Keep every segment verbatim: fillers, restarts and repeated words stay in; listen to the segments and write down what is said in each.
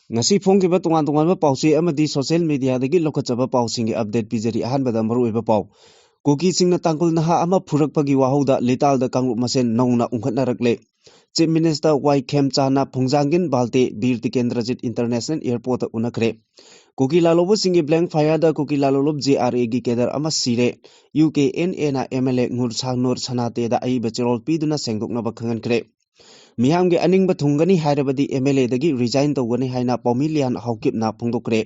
ꯉꯁꯤ ꯐꯣꯡꯈꯤꯕ ꯇꯣꯉꯥꯟ ꯇꯣꯉꯥꯟꯕ ꯄꯥꯎꯆꯦ ꯑꯃꯗꯤ social mediaꯗꯒꯤ ꯂꯧꯈꯠꯆꯕ ꯄꯥꯎꯁꯤꯡꯒꯤ update ꯄꯤꯖꯔꯤ꯫ ꯑꯍꯥꯟꯕꯗ ꯃꯔꯨꯑꯣꯏꯕ ꯄꯥꯎ꯫ ꯀꯨꯀꯤꯁꯤꯡꯅ ꯇꯥꯡꯈꯨꯜ ꯅꯍꯥ ꯑꯃ ꯐꯨꯔꯛꯄꯒꯤ ꯋꯥꯍꯧꯗ ꯂꯤꯇꯥꯜꯗ ꯀꯥꯡꯂꯨꯞ ꯃꯁꯦꯟ ꯅꯧꯅ ꯎꯪꯈꯠꯅꯔꯛꯂꯦ꯫ Chief Minister ꯋꯥꯏ ꯈꯦꯝꯆꯥꯟꯅ ꯐꯨꯡꯖꯥꯡꯒꯤꯟ ꯕꯥꯜꯇꯦ ꯕꯤꯔ ꯇꯤꯀꯦꯟꯗ꯭ꯔꯖꯤꯠ International Airportꯇ ꯎꯅꯈ꯭ꯔꯦ꯫ ꯀꯨꯀꯤ ꯂꯥꯂꯣꯕꯁꯤꯡꯒꯤ blank fireꯗ ꯀꯨꯀꯤ ꯂꯥꯂꯣꯂꯨꯞ JRAꯒꯤ cadre ꯑꯃ ꯁꯤꯔꯦ꯫ UKNAꯅ MLA ꯉꯨꯔ ꯁꯥꯡꯅꯨꯔ ꯁꯅꯥꯇꯦꯗ ꯑꯏꯕ ꯆꯦꯔꯣꯜ ꯄꯤꯗꯨꯅ ꯁꯦꯡꯗꯣꯛꯅꯕ ꯈꯪꯍꯟꯈ꯭ꯔꯦ꯫ ꯃꯤꯌꯥꯝꯒꯤ ꯑꯅꯤꯡꯕ ꯊꯨꯡꯒꯅꯤ ꯍꯥꯏꯔꯕꯗꯤ MLAꯗꯒꯤ resign ꯇꯧꯒꯅꯤ ꯍꯥꯏꯅ ꯄꯥꯎꯃꯤ ꯂꯤꯌꯥꯟ ꯍꯥꯎꯀꯤꯞꯅ ꯐꯣꯡꯗꯣꯛꯈ꯭ꯔꯦ꯫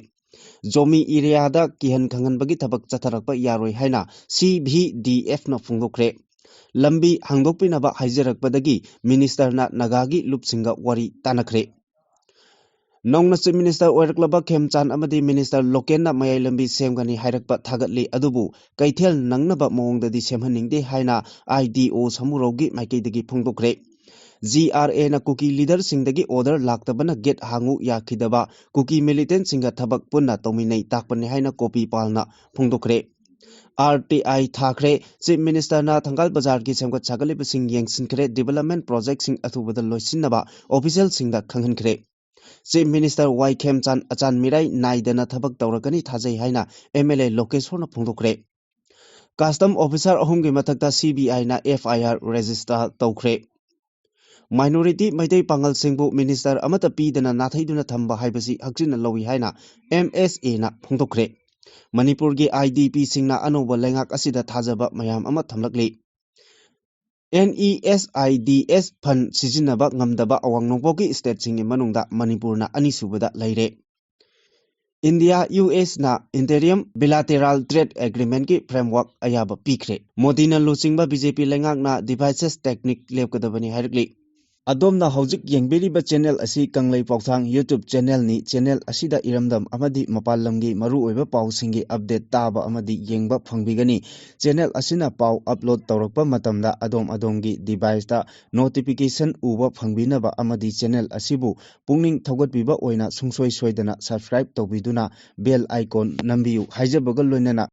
ꯖꯣꯃꯤ areaꯗ ꯀꯤꯍꯟ ꯈꯪꯍꯟꯕꯒꯤ ꯊꯕꯛ ꯆꯠꯊꯔꯛꯄ ꯌꯥꯔꯣꯏ ꯍꯥꯏꯅ CVDFꯅ ꯐꯣꯡꯗꯣꯛꯈ꯭ꯔꯦ꯫ ꯂꯝꯕꯤ ꯍꯥꯡꯗꯣꯛꯄꯤꯅꯕ ꯍꯥꯏꯖꯔꯛꯄꯗꯒꯤ ministerꯅ ꯅꯥꯒꯥꯒꯤ ꯂꯨꯞꯁꯤꯡꯒ ꯋꯥꯔꯤ ꯇꯥꯅꯈ꯭ꯔꯦ꯫ ꯅꯧꯅ Chief Minister ꯑꯣꯏꯔꯛꯂꯕ ꯈꯦꯝꯆꯥꯟ ꯑꯃꯗꯤ Minister ꯂꯣꯀꯦꯟꯅ ꯃꯌꯥꯏ ꯂꯝꯕꯤ ꯁꯦꯝꯒꯅꯤ ꯍꯥꯏꯔꯛꯄ ꯊꯥꯒꯠꯂꯤ, ꯑꯗꯨꯕꯨ ꯀꯩꯊꯦꯜ ꯅꯪꯅꯕ ꯃꯑꯣꯡꯗꯗꯤ ꯁꯦꯝꯍꯟꯅꯤꯡꯗꯦ ꯍꯥꯏꯅ IDO ꯁꯃꯨꯔꯧꯒꯤ ꯃꯥꯏꯀꯩꯗꯒꯤ ꯐꯣꯡꯗꯣꯛꯈ꯭ꯔꯦ꯫ JRAꯅ ꯀꯨꯀꯤ leaderꯁꯤꯡꯗꯒꯤ order ꯂꯥꯛꯇꯕꯅ gate ꯍꯥꯡꯉꯨ ꯌꯥꯈꯤꯗꯕ, ꯀꯨꯀꯤ militantꯁꯤꯡꯒ ꯊꯕꯛ ꯄꯨꯟꯅ ꯇꯧꯃꯤꯟꯅꯩ ꯇꯥꯛꯄꯅꯤ ꯍꯥꯏꯅ ꯀꯣꯄꯤ ꯄꯥꯜꯅ ꯐꯣꯡꯗꯣꯛꯈ꯭ꯔꯦ꯫ RTI ꯊꯥꯈ꯭ꯔꯦ꯫ Chief Ministerꯅ ꯊꯪꯒꯥꯜ ꯕꯖꯥꯔꯒꯤ ꯁꯦꯝꯒꯠ ꯁꯥꯒꯠꯂꯤꯕꯁꯤꯡ ꯌꯦꯡꯁꯤꯟꯈ꯭ꯔꯦ, development projectꯁꯤꯡ ꯑꯊꯨꯕꯗ ꯂꯣꯏꯁꯤꯟꯅꯕ officialꯁꯤꯡꯗ ꯈꯪꯍꯟꯈ꯭ꯔꯦ꯫ Chief Minister ꯋꯥꯏ ꯈꯦꯝꯆꯥꯟ ꯑꯆꯥꯟ ꯃꯤꯔꯥꯏ ꯅꯥꯏꯗꯅ ꯊꯕꯛ ꯇꯧꯔꯛꯀꯅꯤ ꯊꯥꯖꯩ ꯍꯥꯏꯅ MLA ꯂꯣꯀꯦꯁꯣꯔꯅ ꯐꯣꯡꯗꯣꯛꯈ꯭ꯔꯦ꯫ Custom officer ꯑꯍꯨꯝꯒꯤ ꯃꯊꯛꯇ CBIꯅ FIR register ꯇꯧꯈ꯭ꯔꯦ꯫ Minority ꯃꯩꯇꯩ ꯄꯥꯉꯜꯁꯤꯡꯕꯨ minister ꯑꯃꯠꯇ ꯄꯤꯗꯅ ꯅꯥꯊꯩꯗꯨꯅ ꯊꯝꯕ ꯍꯥꯏꯕꯁꯤ ꯍꯛꯆꯤꯟꯅ ꯂꯧꯏ ꯍꯥꯏꯅ MSAꯅ ꯐꯣꯡꯗꯣꯛꯈ꯭ꯔꯦ꯫ ꯃꯅꯤꯄꯨꯔꯒꯤ IDPꯁꯤꯡꯅ ꯑꯅꯧꯕ ꯂꯩꯉꯥꯛ ꯑꯁꯤꯗ ꯊꯥꯖꯕ ꯃꯌꯥꯝ ꯑꯃ ꯊꯝꯂꯛꯂꯤ꯫ NESIDS fund ꯁꯤꯖꯤꯟꯅꯕ ꯉꯝꯗꯕ ꯑꯋꯥꯡ ꯅꯣꯡꯄꯣꯛꯀꯤ stateꯁꯤꯡꯒꯤ ꯃꯅꯨꯡꯗ ꯃꯅꯤꯄꯨꯔꯅ ꯑꯅꯤꯁꯨꯕꯗ ꯂꯩꯔꯦ꯫ India USꯅ interim bilateral trade agreementꯀꯤ framework ꯑꯌꯥꯕ ꯄꯤꯈ꯭ꯔꯦ꯫ ꯃꯣꯗꯤꯅ ꯂꯨꯆꯤꯡꯕ BJP ꯂꯩꯉꯥꯛꯅ devices technique ꯂꯦꯞꯀꯗꯕꯅꯤ ꯍꯥꯏꯔꯛꯂꯤ꯫ ꯑꯗꯣꯝꯅ ꯍꯧꯖꯤꯛ ꯌꯦꯡꯕꯤꯔꯤꯕ channel ꯑꯁꯤ ꯀꯪꯂꯩ ꯄꯥꯎꯊꯥꯡ YouTube channelꯅꯤ꯫ Channel ꯑꯁꯤꯗ ꯏꯔꯝꯗꯝ ꯑꯃꯗꯤ ꯃꯄꯥꯟ ꯂꯝꯒꯤ ꯃꯔꯨꯑꯣꯏꯕ ꯄꯥꯎꯁꯤꯡꯒꯤ update ꯇꯥꯕ ꯑꯃꯗꯤ ꯌꯦꯡꯕ ꯐꯪꯕꯤꯒꯅꯤ꯫ Channel ꯑꯁꯤꯅ ꯄꯥꯎ upload ꯇꯧꯔꯛꯄ ꯃꯇꯝꯗ ꯑꯗꯣꯝ ꯑꯗꯣꯝꯒꯤ deviceꯇ notification ꯎꯕ ꯐꯪꯕꯤꯅꯕ ꯑꯃꯗꯤ channel ꯑꯁꯤꯕꯨ ꯄꯨꯛꯅꯤꯡ ꯊꯧꯒꯠꯄꯤꯕ ꯑꯣꯏꯅ ꯁꯨꯡꯁꯣꯏ ꯁꯣꯏꯗꯅ subscribe ꯇꯧꯕꯤꯗꯨꯅ bell icon ꯅꯝꯕꯤꯌꯨ ꯍꯥꯏꯖꯕꯒ ꯂꯣꯏꯅꯅ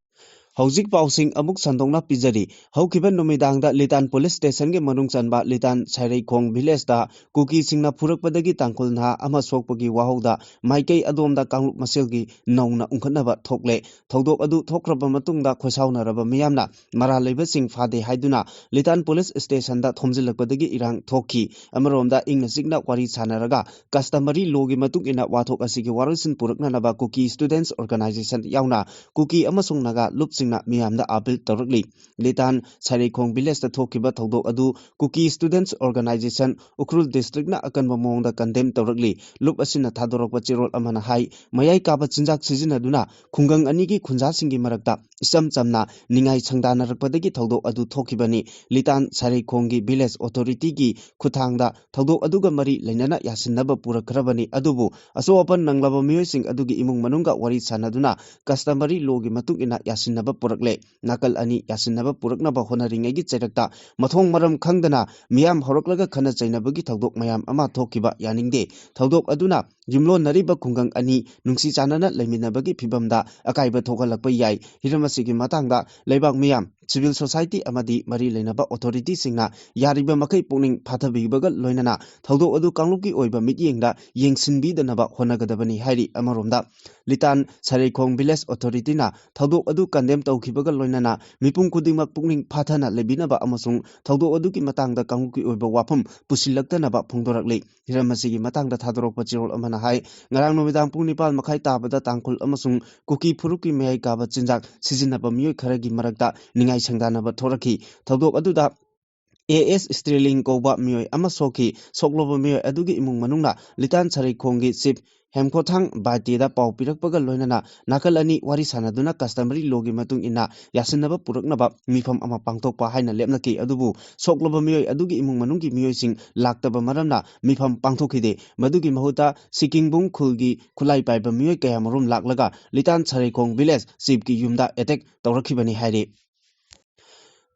ꯍꯧꯖꯤꯛ ꯄꯥꯎꯁꯤꯡ ꯑꯃꯨꯛ ꯁꯟꯗꯣꯛꯅ ꯄꯤꯖꯔꯤ꯫ ꯍꯧꯈꯤꯕ ꯅꯨꯃꯤꯗꯥꯡꯗ ꯂꯤꯇꯥꯟ ꯄꯨꯂꯤꯁ ꯁ꯭ꯇꯦꯁꯟꯒꯤ ꯃꯅꯨꯡ ꯆꯟꯕ ꯂꯤꯇꯥꯟ ꯁꯥꯏꯔꯩꯈꯣꯡ ꯚꯤꯂꯦꯖꯇ ꯀꯨꯀꯤꯁꯤꯡꯅ ꯐꯨꯔꯛꯄꯗꯒꯤ ꯇꯥꯡꯈꯨꯜ ꯅꯍꯥ ꯑꯃ ꯁꯣꯛꯄꯒꯤ ꯋꯥꯍꯧꯗ ꯃꯥꯏꯀꯩ ꯑꯗꯣꯝꯗ ꯀꯥꯡꯂꯨꯞ ꯃꯁꯦꯜꯒꯤ ꯅꯧꯅ ꯎꯪꯈꯠꯅꯕ ꯊꯣꯛꯂꯦ꯫ ꯊꯧꯗꯣꯛ ꯑꯗꯨ ꯊꯣꯛꯈ꯭ꯔꯕ ꯃꯇꯨꯡꯗ ꯈꯣꯏꯁꯥꯎꯅꯔꯕ ꯃꯤꯌꯥꯝꯅ ꯃꯔꯥꯜ ꯂꯩꯕꯁꯤꯡ ꯐꯥꯗꯦ ꯍꯥꯏꯗꯨꯅ ꯂꯤꯇꯥꯟ ꯄꯨꯂꯤꯁ ꯁ꯭ꯇꯦꯁꯟꯗ ꯊꯣꯝꯖꯤꯜꯂꯛꯄꯗꯒꯤ ꯏꯔꯥꯡ ꯊꯣꯛꯈꯤ꯫ ꯑꯃꯔꯣꯝꯗ ꯏꯪꯅ ꯆꯤꯛꯅ ꯋꯥꯔꯤ ꯁꯥꯟꯅꯔꯒ customary lawꯒꯤ ꯃꯇꯨꯡ ꯏꯟꯅ ꯋꯥꯊꯣꯛ ꯑꯁꯤꯒꯤ ꯋꯥꯔꯣꯏꯁꯤꯟ ꯄꯨꯔꯛꯅꯅꯕ ꯀꯨꯀꯤ students organization ꯌꯥꯎꯅ ꯀꯨꯀꯤ ꯑꯃꯁꯨꯡ ꯅꯥꯒꯥ ꯂꯨꯞꯁꯤꯡꯅ ꯃꯤꯌꯥꯝꯗ appeal ꯇꯧꯔꯛꯂꯤ꯫ ꯂꯤꯇꯥꯟ ꯁꯥꯏꯔꯩꯈꯣꯡ ꯚꯤꯂꯦꯖꯇ ꯊꯣꯛꯈꯤꯕ ꯊꯧꯗꯣꯛ ꯑꯗꯨ ꯀꯨꯀꯤ students organization ꯎꯈ꯭ꯔꯨꯜ districtꯅ ꯑꯀꯟꯕ ꯃꯑꯣꯡꯗ condemn ꯇꯧꯔꯛꯂꯤ꯫ ꯂꯨꯞ ꯑꯁꯤꯅ ꯊꯥꯗꯣꯔꯛꯄ ꯆꯦꯔꯣꯜ ꯑꯃꯅ ꯍꯥꯏ, ꯃꯌꯥꯏ ꯀꯥꯕ ꯆꯤꯟꯖꯥꯛ ꯁꯤꯖꯤꯟꯅꯗꯨꯅ ꯈꯨꯡꯒꯪ ꯑꯅꯤꯒꯤ ꯈꯨꯟꯖꯥꯁꯤꯡꯒꯤ ꯃꯔꯛꯇ ꯏꯆꯝ ꯆꯝꯅ ꯅꯤꯡꯉꯥꯏ ꯁꯪꯗꯥꯅꯔꯛꯄꯗꯒꯤ ꯊꯧꯗꯣꯛ ꯑꯗꯨ ꯊꯣꯛꯈꯤꯕꯅꯤ꯫ ꯂꯤꯇꯥꯟ ꯁꯥꯏꯔꯩꯈꯣꯡꯒꯤ village authorityꯒꯤ ꯈꯨꯠꯊꯥꯡꯗ ꯊꯧꯗꯣꯛ ꯑꯗꯨꯒ ꯃꯔꯤ ꯂꯩꯅꯅ ꯌꯥꯁꯤꯟꯅꯕ ꯄꯨꯔꯛꯈ꯭ꯔꯕꯅꯤ, ꯑꯗꯨꯕꯨ ꯑꯁꯣꯛ ꯑꯄꯟ ꯅꯪꯂꯕ ꯃꯤꯑꯣꯏꯁꯤꯡ ꯑꯗꯨꯒꯤ ꯏꯃꯨꯡ ꯃꯅꯨꯡꯒ ꯋꯥꯔꯤ ꯁꯥꯟꯅꯗꯨꯅ customary lawꯒꯤ ꯃꯇꯨꯡ ꯏꯟꯅ ꯌꯥꯁꯤꯟꯅꯕ ꯄꯨꯔꯛꯂꯦ꯫ ꯅꯥꯀꯜ ꯑꯅꯤ ꯌꯥꯁꯤꯟꯅꯕ ꯄꯨꯔꯛꯅꯕ ꯍꯣꯠꯅꯔꯤꯉꯩꯒꯤ ꯆꯩꯔꯛꯇ ꯃꯊꯣꯡ ꯃꯔꯝ ꯈꯪꯗꯅ ꯃꯤꯌꯥꯝ ꯍꯧꯔꯛꯂꯒ ꯈꯠꯅ ꯆꯩꯅꯕꯒꯤ ꯊꯧꯗꯣꯛ ꯃꯌꯥꯝ ꯑꯃ ꯊꯣꯛꯈꯤꯕ ꯌꯥꯅꯤꯡꯗꯦ꯫ ꯊꯧꯗꯣꯛ ꯑꯗꯨꯅ ꯌꯨꯝꯂꯣꯟꯅꯔꯤꯕ ꯈꯨꯡꯒꯪ ꯑꯅꯤ ꯅꯨꯡꯁꯤ ꯆꯥꯟꯅꯅ ꯂꯩꯃꯤꯟꯅꯕꯒꯤ ꯐꯤꯕꯝꯗ ꯑꯀꯥꯏꯕ ꯊꯣꯛꯍꯜꯂꯛꯄ ꯌꯥꯏ꯫ ꯍꯤꯔꯝ ꯑꯁꯤꯒꯤ ꯃꯇꯥꯡꯗ ꯂꯩꯕꯥꯛ ꯃꯤꯌꯥꯝ, civil society ꯑꯃꯗꯤ ꯃꯔꯤ ꯂꯩꯅꯕ authorityꯁꯤꯡꯅ ꯌꯥꯔꯤꯕ ꯃꯈꯩ ꯄꯨꯛꯅꯤꯡ ꯐꯥꯊꯕꯤꯕꯒ ꯂꯣꯏꯅꯅ ꯊꯧꯗꯣꯛ ꯑꯗꯨ ꯀꯥꯡꯂꯨꯞꯀꯤ ꯑꯣꯏꯕ ꯃꯤꯠꯌꯦꯡꯗ ꯌꯦꯡꯁꯤꯟꯕꯤꯗꯅꯕ ꯍꯣꯠꯅꯒꯗꯕꯅꯤ ꯍꯥꯏꯔꯤ꯫ ꯑꯃꯔꯣꯝꯗ ꯂꯤꯇꯥꯟ ꯁꯥꯏꯔꯩꯈꯣꯡ village authorityꯅ ꯊꯧꯗꯣꯛ ꯑꯗꯨ condemn ꯇꯧꯈꯤꯕꯒ ꯂꯣꯏꯅꯅ ꯃꯤꯄꯨꯝ ꯈꯨꯗꯤꯡꯃꯛ ꯄꯨꯛꯅꯤꯡ ꯐꯥꯊꯅ ꯂꯩꯕꯤꯅꯕ ꯑꯃꯁꯨꯡ ꯊꯧꯗꯣꯛ ꯑꯗꯨꯒꯤ ꯃꯇꯥꯡꯗ ꯀꯥꯡꯂꯨꯞꯀꯤ ꯑꯣꯏꯕ ꯋꯥꯐꯝ ꯄꯨꯁꯤꯜꯂꯛꯇꯅꯕ ꯐꯣꯡꯗꯣꯔꯛꯂꯤ꯫ ꯍꯤꯔꯝ ꯑꯁꯤꯒꯤ ꯃꯇꯥꯡꯗ ꯊꯥꯗꯣꯔꯛꯄ ꯆꯦꯔꯣꯜ ꯑꯃꯅ ꯍꯥꯏ, ꯉꯔꯥꯡ ꯅꯨꯃꯤꯗꯥꯡ ꯄꯨꯡ ꯅꯤꯄꯥꯟ ꯃꯈꯥꯏ ꯇꯥꯕꯗ ꯇꯥꯡꯈꯨꯜ ꯑꯃꯁꯨꯡ ꯀꯨꯀꯤ ꯐꯨꯔꯨꯞꯀꯤ ꯃꯌꯥꯏ ꯀꯥꯕ ꯆꯤꯟꯖꯥꯛ ꯁꯤꯖꯤꯟꯅꯕ ꯃꯤꯑꯣꯏ ꯈꯔꯒꯤ ꯃꯔꯛꯇ ꯅꯤꯡꯉꯥꯏ ꯁꯪꯗꯥꯅꯕ ꯊꯣꯔꯛꯈꯤ꯫ ꯊꯧꯗꯣꯛ ꯑꯗꯨꯗ ꯑꯦ ꯑꯦꯁ ꯁ꯭ꯇꯦꯂꯤꯡ ꯀꯧꯕ ꯃꯤꯑꯣꯏ ꯑꯃ ꯁꯣꯛꯈꯤ꯫ ꯁꯣꯛꯂꯕ ꯃꯤꯑꯣꯏ ꯑꯗꯨꯒꯤ ꯏꯃꯨꯡ ꯃꯅꯨꯡꯅ ꯂꯤꯇꯥꯟ ꯁꯥꯏꯔꯩꯈꯣꯡꯒꯤ chief ꯍꯦꯝꯈꯣꯊꯥꯡ ꯕꯥꯏꯇꯦꯗ ꯄꯥꯎ ꯄꯤꯔꯛꯄꯒ ꯂꯣꯏꯅꯅ ꯅꯥꯀꯜ ꯑꯅꯤ ꯋꯥꯔꯤ ꯁꯥꯟꯅꯗꯨꯅ customary lawꯒꯤ ꯃꯇꯨꯡ ꯏꯟꯅ ꯌꯥꯁꯤꯟꯅꯕ ꯄꯨꯔꯛꯅꯕ ꯃꯤꯐꯝ ꯑꯃ ꯄꯥꯡꯊꯣꯛꯄ ꯍꯥꯏꯅ ꯂꯦꯞꯅꯈꯤ꯫ ꯑꯗꯨꯕꯨ ꯁꯣꯛꯂꯕ ꯃꯤꯑꯣꯏ ꯑꯗꯨꯒꯤ ꯏꯃꯨꯡ ꯃꯅꯨꯡꯒꯤ ꯃꯤꯑꯣꯏꯁꯤꯡ ꯂꯥꯛꯇꯕ ꯃꯔꯝꯅ ꯃꯤꯐꯝ ꯄꯥꯡꯊꯣꯛꯈꯤꯗꯦ꯫ ꯃꯗꯨꯒꯤ ꯃꯍꯨꯠꯇ ꯁꯤꯀꯤꯡꯕꯨꯡ ꯈꯨꯜꯒꯤ ꯈꯨꯠꯂꯥꯏ ꯄꯥꯏꯕ ꯃꯤꯑꯣꯏ ꯀꯌꯥꯃꯔꯨꯝ ꯂꯥꯛꯂꯒ ꯂꯤꯇꯥꯟ ꯁꯥꯏꯔꯩꯈꯣꯡ village chiefꯀꯤ ꯌꯨꯝꯗ attack ꯇꯧꯔꯛꯈꯤꯕꯅꯤ ꯍꯥꯏꯔꯤ꯫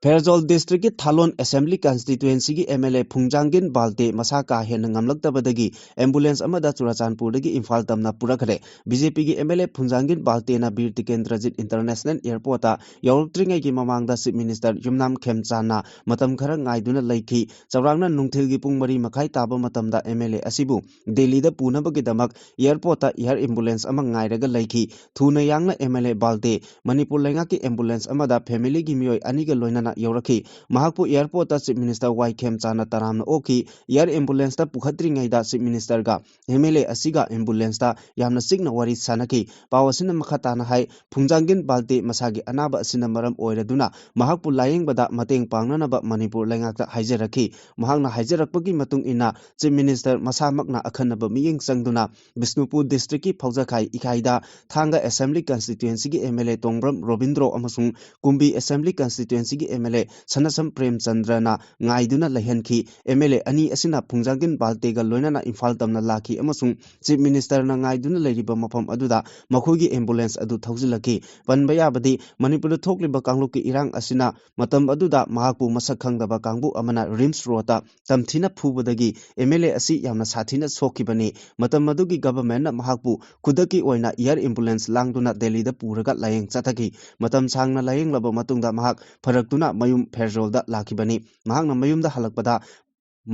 ꯐꯦꯔꯖꯣꯜ ꯗꯤꯁꯇ꯭ꯔꯤꯛꯀꯤ ꯊꯥꯂꯣꯟ ꯑꯦꯁꯦꯝꯕ꯭ꯂꯤ ꯀꯟꯁꯇꯤꯇ꯭ꯋꯦꯟꯁꯤꯒꯤ ꯑꯦꯝ ꯑꯦꯜ ꯑꯦ ꯐꯨꯡꯖꯥꯡꯒꯤꯟ ꯕꯥꯜꯇꯦ ꯃꯁꯥ ꯀꯥ ꯍꯦꯟꯅ ꯉꯝꯂꯛꯇꯕꯗꯒꯤ ꯑꯦꯝꯕꯨꯂꯦꯟꯁ ꯑꯃꯗ ꯆꯨꯔꯥꯆꯥꯟꯄꯨꯔꯗꯒꯤ ꯏꯝꯐꯥꯜ ꯇꯝꯅ ꯄꯨꯔꯛꯈ꯭ꯔꯦ꯫ ꯕꯤ ꯖꯦ ꯄꯤꯒꯤ ꯑꯦꯝ ꯑꯦꯜ ꯑꯦ ꯐꯨꯡꯖꯥꯡꯒꯤꯟ ꯕꯥꯜꯇꯦꯅ ꯕꯤꯔ ꯇꯤꯀꯦꯟꯗ꯭ꯔꯖꯤꯠ ꯏꯟꯇꯔꯅꯦꯁꯅꯦꯜ ꯑꯦꯌꯔꯄꯣꯔꯠꯇ ꯌꯧꯔꯛꯇ꯭ꯔꯤꯉꯩꯒꯤ ꯃꯃꯥꯡꯗ ꯆꯤꯐ ꯃꯤꯅꯤꯁꯇꯔ ꯌꯨꯝꯅꯥꯝ ꯈꯦꯝꯆꯥꯟꯅ ꯃꯇꯝ ꯈꯔ ꯉꯥꯏꯗꯨꯅ ꯂꯩꯈꯤ꯫ ꯆꯧꯔꯥꯛꯅ ꯅꯨꯡꯊꯤꯜꯒꯤ ꯄꯨꯡ ꯃꯔꯤ ꯃꯈꯥꯏ ꯇꯥꯕ ꯃꯇꯝꯗ ꯑꯦꯝ ꯑꯦꯜ ꯑꯦ ꯑꯁꯤꯕꯨ ꯗꯦꯜꯂꯤꯗ ꯄꯨꯅꯕꯒꯤꯗꯃꯛ ꯑꯦꯌꯔꯄꯣꯔꯠꯇ ꯑꯦꯌꯔ ꯑꯦꯝꯕꯨꯂꯦꯟꯁ ꯑꯃ ꯉꯥꯏꯔꯒ ꯂꯩꯈꯤ꯫ ꯊꯨꯅ ꯌꯥꯡꯅ ꯑꯦꯝ ꯑꯦꯜ ꯑꯦ ꯕꯥꯜꯇꯦ ꯃꯅꯤꯄꯨꯔ ꯂꯩꯉꯥꯛꯀꯤ ꯑꯦꯝꯕꯨꯂꯦꯟꯁ ꯑꯃꯗ ꯐꯦꯃꯤꯂꯤꯒꯤ ꯃꯤꯑꯣꯏ ꯑꯅꯤꯒ ꯂꯣꯏꯅꯅ ꯌꯧꯔꯛꯈꯤ꯫ ꯃꯍꯥꯛꯄꯨ ꯑꯦꯌꯔꯄꯣꯔꯠꯇ ꯆꯤꯐ ꯃꯤꯅꯤꯁꯇꯔ ꯋꯥꯏ ꯈꯦꯝꯆꯥꯟꯅ ꯇꯔꯥꯝꯅ ꯑꯣꯛꯈꯤ꯫ ꯑꯦꯌꯔ ꯑꯦꯝꯕꯨꯂꯦꯟꯁꯇ ꯄꯨꯈꯠꯇ꯭ꯔꯤꯉꯩꯗ ꯆꯤꯐ ꯃꯤꯅꯤꯁꯇꯔꯒ ꯑꯦꯝ ꯑꯦꯜ ꯑꯦ ꯑꯁꯤꯒ ꯑꯦꯝꯕꯨꯂꯦꯟꯁꯇ ꯌꯥꯝꯅ ꯆꯤꯛꯅ ꯋꯥꯔꯤ ꯁꯥꯟꯅꯈꯤ꯫ ꯄꯥꯎ ꯑꯁꯤꯅ ꯃꯈꯥ ꯇꯥꯅ ꯍꯥꯏ, ꯐꯨꯡꯖꯥꯡꯒꯤꯟ ꯕꯥꯜꯇꯦ ꯃꯁꯥꯒꯤ ꯑꯅꯥꯕ ꯑꯁꯤꯅ ꯃꯔꯝ ꯑꯣꯏꯔꯗꯨꯅ ꯃꯍꯥꯛꯄꯨ ꯂꯥꯌꯦꯡꯕꯗ ꯃꯇꯦꯡ ꯄꯥꯡꯅꯅꯕ ꯃꯅꯤꯄꯨꯔ ꯂꯩꯉꯥꯛꯇ ꯍꯥꯏꯖꯔꯛꯈꯤ꯫ ꯃꯍꯥꯛꯅ ꯍꯥꯏꯖꯔꯛꯄꯒꯤ ꯃꯇꯨꯡ ꯏꯟꯅ ꯆꯤꯐ ꯃꯤꯅꯤꯁꯇꯔ ꯃꯁꯥꯃꯛꯅ ꯑꯈꯟꯅꯕ ꯃꯤꯠꯌꯦꯡ ꯆꯪꯗꯨꯅ ꯕꯤꯁꯅꯨꯄꯨꯔ ꯗꯤꯁꯇ꯭ꯔꯤꯛꯀꯤ ꯐꯧꯖꯈꯥꯏ ꯏꯀꯥꯏꯗ, ꯊꯥꯡꯒ ꯑꯦꯁꯦꯝꯕ꯭ꯂꯤ ꯀꯟꯁꯇꯤꯇ꯭ꯋꯦꯟꯁꯤꯒꯤ ꯑꯦꯝ ꯑꯦꯜ ꯑꯦ ꯇꯣꯡꯕ꯭ꯔꯝ ꯔꯣꯕꯤꯟꯗ꯭ꯔꯣ ꯑꯃꯁꯨꯡ ꯀꯨꯝꯕꯤ ꯑꯦꯁꯦꯝꯕ꯭ꯂꯤ ꯀꯟꯁꯇꯤꯇ꯭ꯋꯦꯟꯁꯤꯒꯤ ꯑꯦꯝ ꯑꯦꯜ ꯑꯦ ꯁꯅꯁꯝ ꯄ꯭ꯔꯦꯝꯆꯟꯗ꯭ꯔꯅ ꯉꯥꯏꯗꯨꯅ ꯂꯩꯍꯟꯈꯤ꯫ ꯑꯦꯝ ꯑꯦꯜ ꯑꯦ ꯑꯅꯤ ꯑꯁꯤꯅ ꯐꯨꯡꯖꯥꯡꯒꯤꯟ ꯕꯥꯜꯇꯦꯒ ꯂꯣꯏꯅꯅ ꯏꯝꯐꯥꯜ ꯇꯝꯅ ꯂꯥꯛꯈꯤ ꯑꯃꯁꯨꯡ ꯆꯤꯐ ꯃꯤꯅꯤꯁꯇꯔꯅ ꯉꯥꯏꯗꯨꯅ ꯂꯩꯔꯤꯕ ꯃꯐꯝ ꯑꯗꯨꯗ ꯃꯈꯣꯏꯒꯤ ꯑꯦꯝꯕꯨꯂꯦꯟꯁ ꯑꯗꯨ ꯊꯧꯖꯤꯜꯂꯛꯈꯤ꯫ ꯄꯟꯕ ꯌꯥꯕꯗꯤ, ꯃꯅꯤꯄꯨꯔꯗ ꯊꯣꯛꯂꯤꯕ ꯀꯥꯡꯂꯨꯞꯀꯤ ꯏꯔꯥꯡ ꯑꯁꯤꯅ ꯃꯇꯝ ꯑꯗꯨꯗ ꯃꯍꯥꯛꯄꯨ ꯃꯁꯛ ꯈꯪꯗꯕ ꯀꯥꯡꯕꯨ ꯑꯃꯅ ꯔꯤꯝꯁ ꯔꯣꯗꯇ ꯇꯝꯊꯤꯅ ꯐꯨꯕꯗꯒꯤ ꯑꯦꯝ ꯑꯦꯜ ꯑꯦ ꯑꯁꯤ ꯌꯥꯝꯅ ꯁꯥꯊꯤꯅ ꯁꯣꯛꯈꯤꯕꯅꯤ꯫ ꯃꯇꯝ ꯑꯗꯨꯒꯤ ꯒꯚꯔꯟꯃꯦꯟꯠꯅ ꯃꯍꯥꯛꯄꯨ ꯈꯨꯗꯛꯀꯤ ꯑꯣꯏꯅ ꯑꯦꯌꯔ ꯑꯦꯝꯕꯨꯂꯦꯟꯁ ꯂꯥꯡꯗꯨꯅ ꯗꯦꯜꯂꯤꯗ ꯄꯨꯔꯒ ꯂꯥꯌꯦꯡ ꯆꯠꯊꯈꯤ꯫ ꯃꯇꯝ ꯁꯥꯡꯅ ꯂꯥꯌꯦꯡꯂꯕ ꯃꯇꯨꯡꯗ ꯃꯍꯥꯛ ꯐꯔꯛꯇꯨꯅ ꯃꯌꯨꯝ ꯐꯦꯔꯖꯣꯜꯗ ꯂꯥꯛꯈꯤꯕꯅꯤ꯫ ꯃꯍꯥꯛꯅ ꯃꯌꯨꯝꯗ ꯍꯜꯂꯛꯄꯗ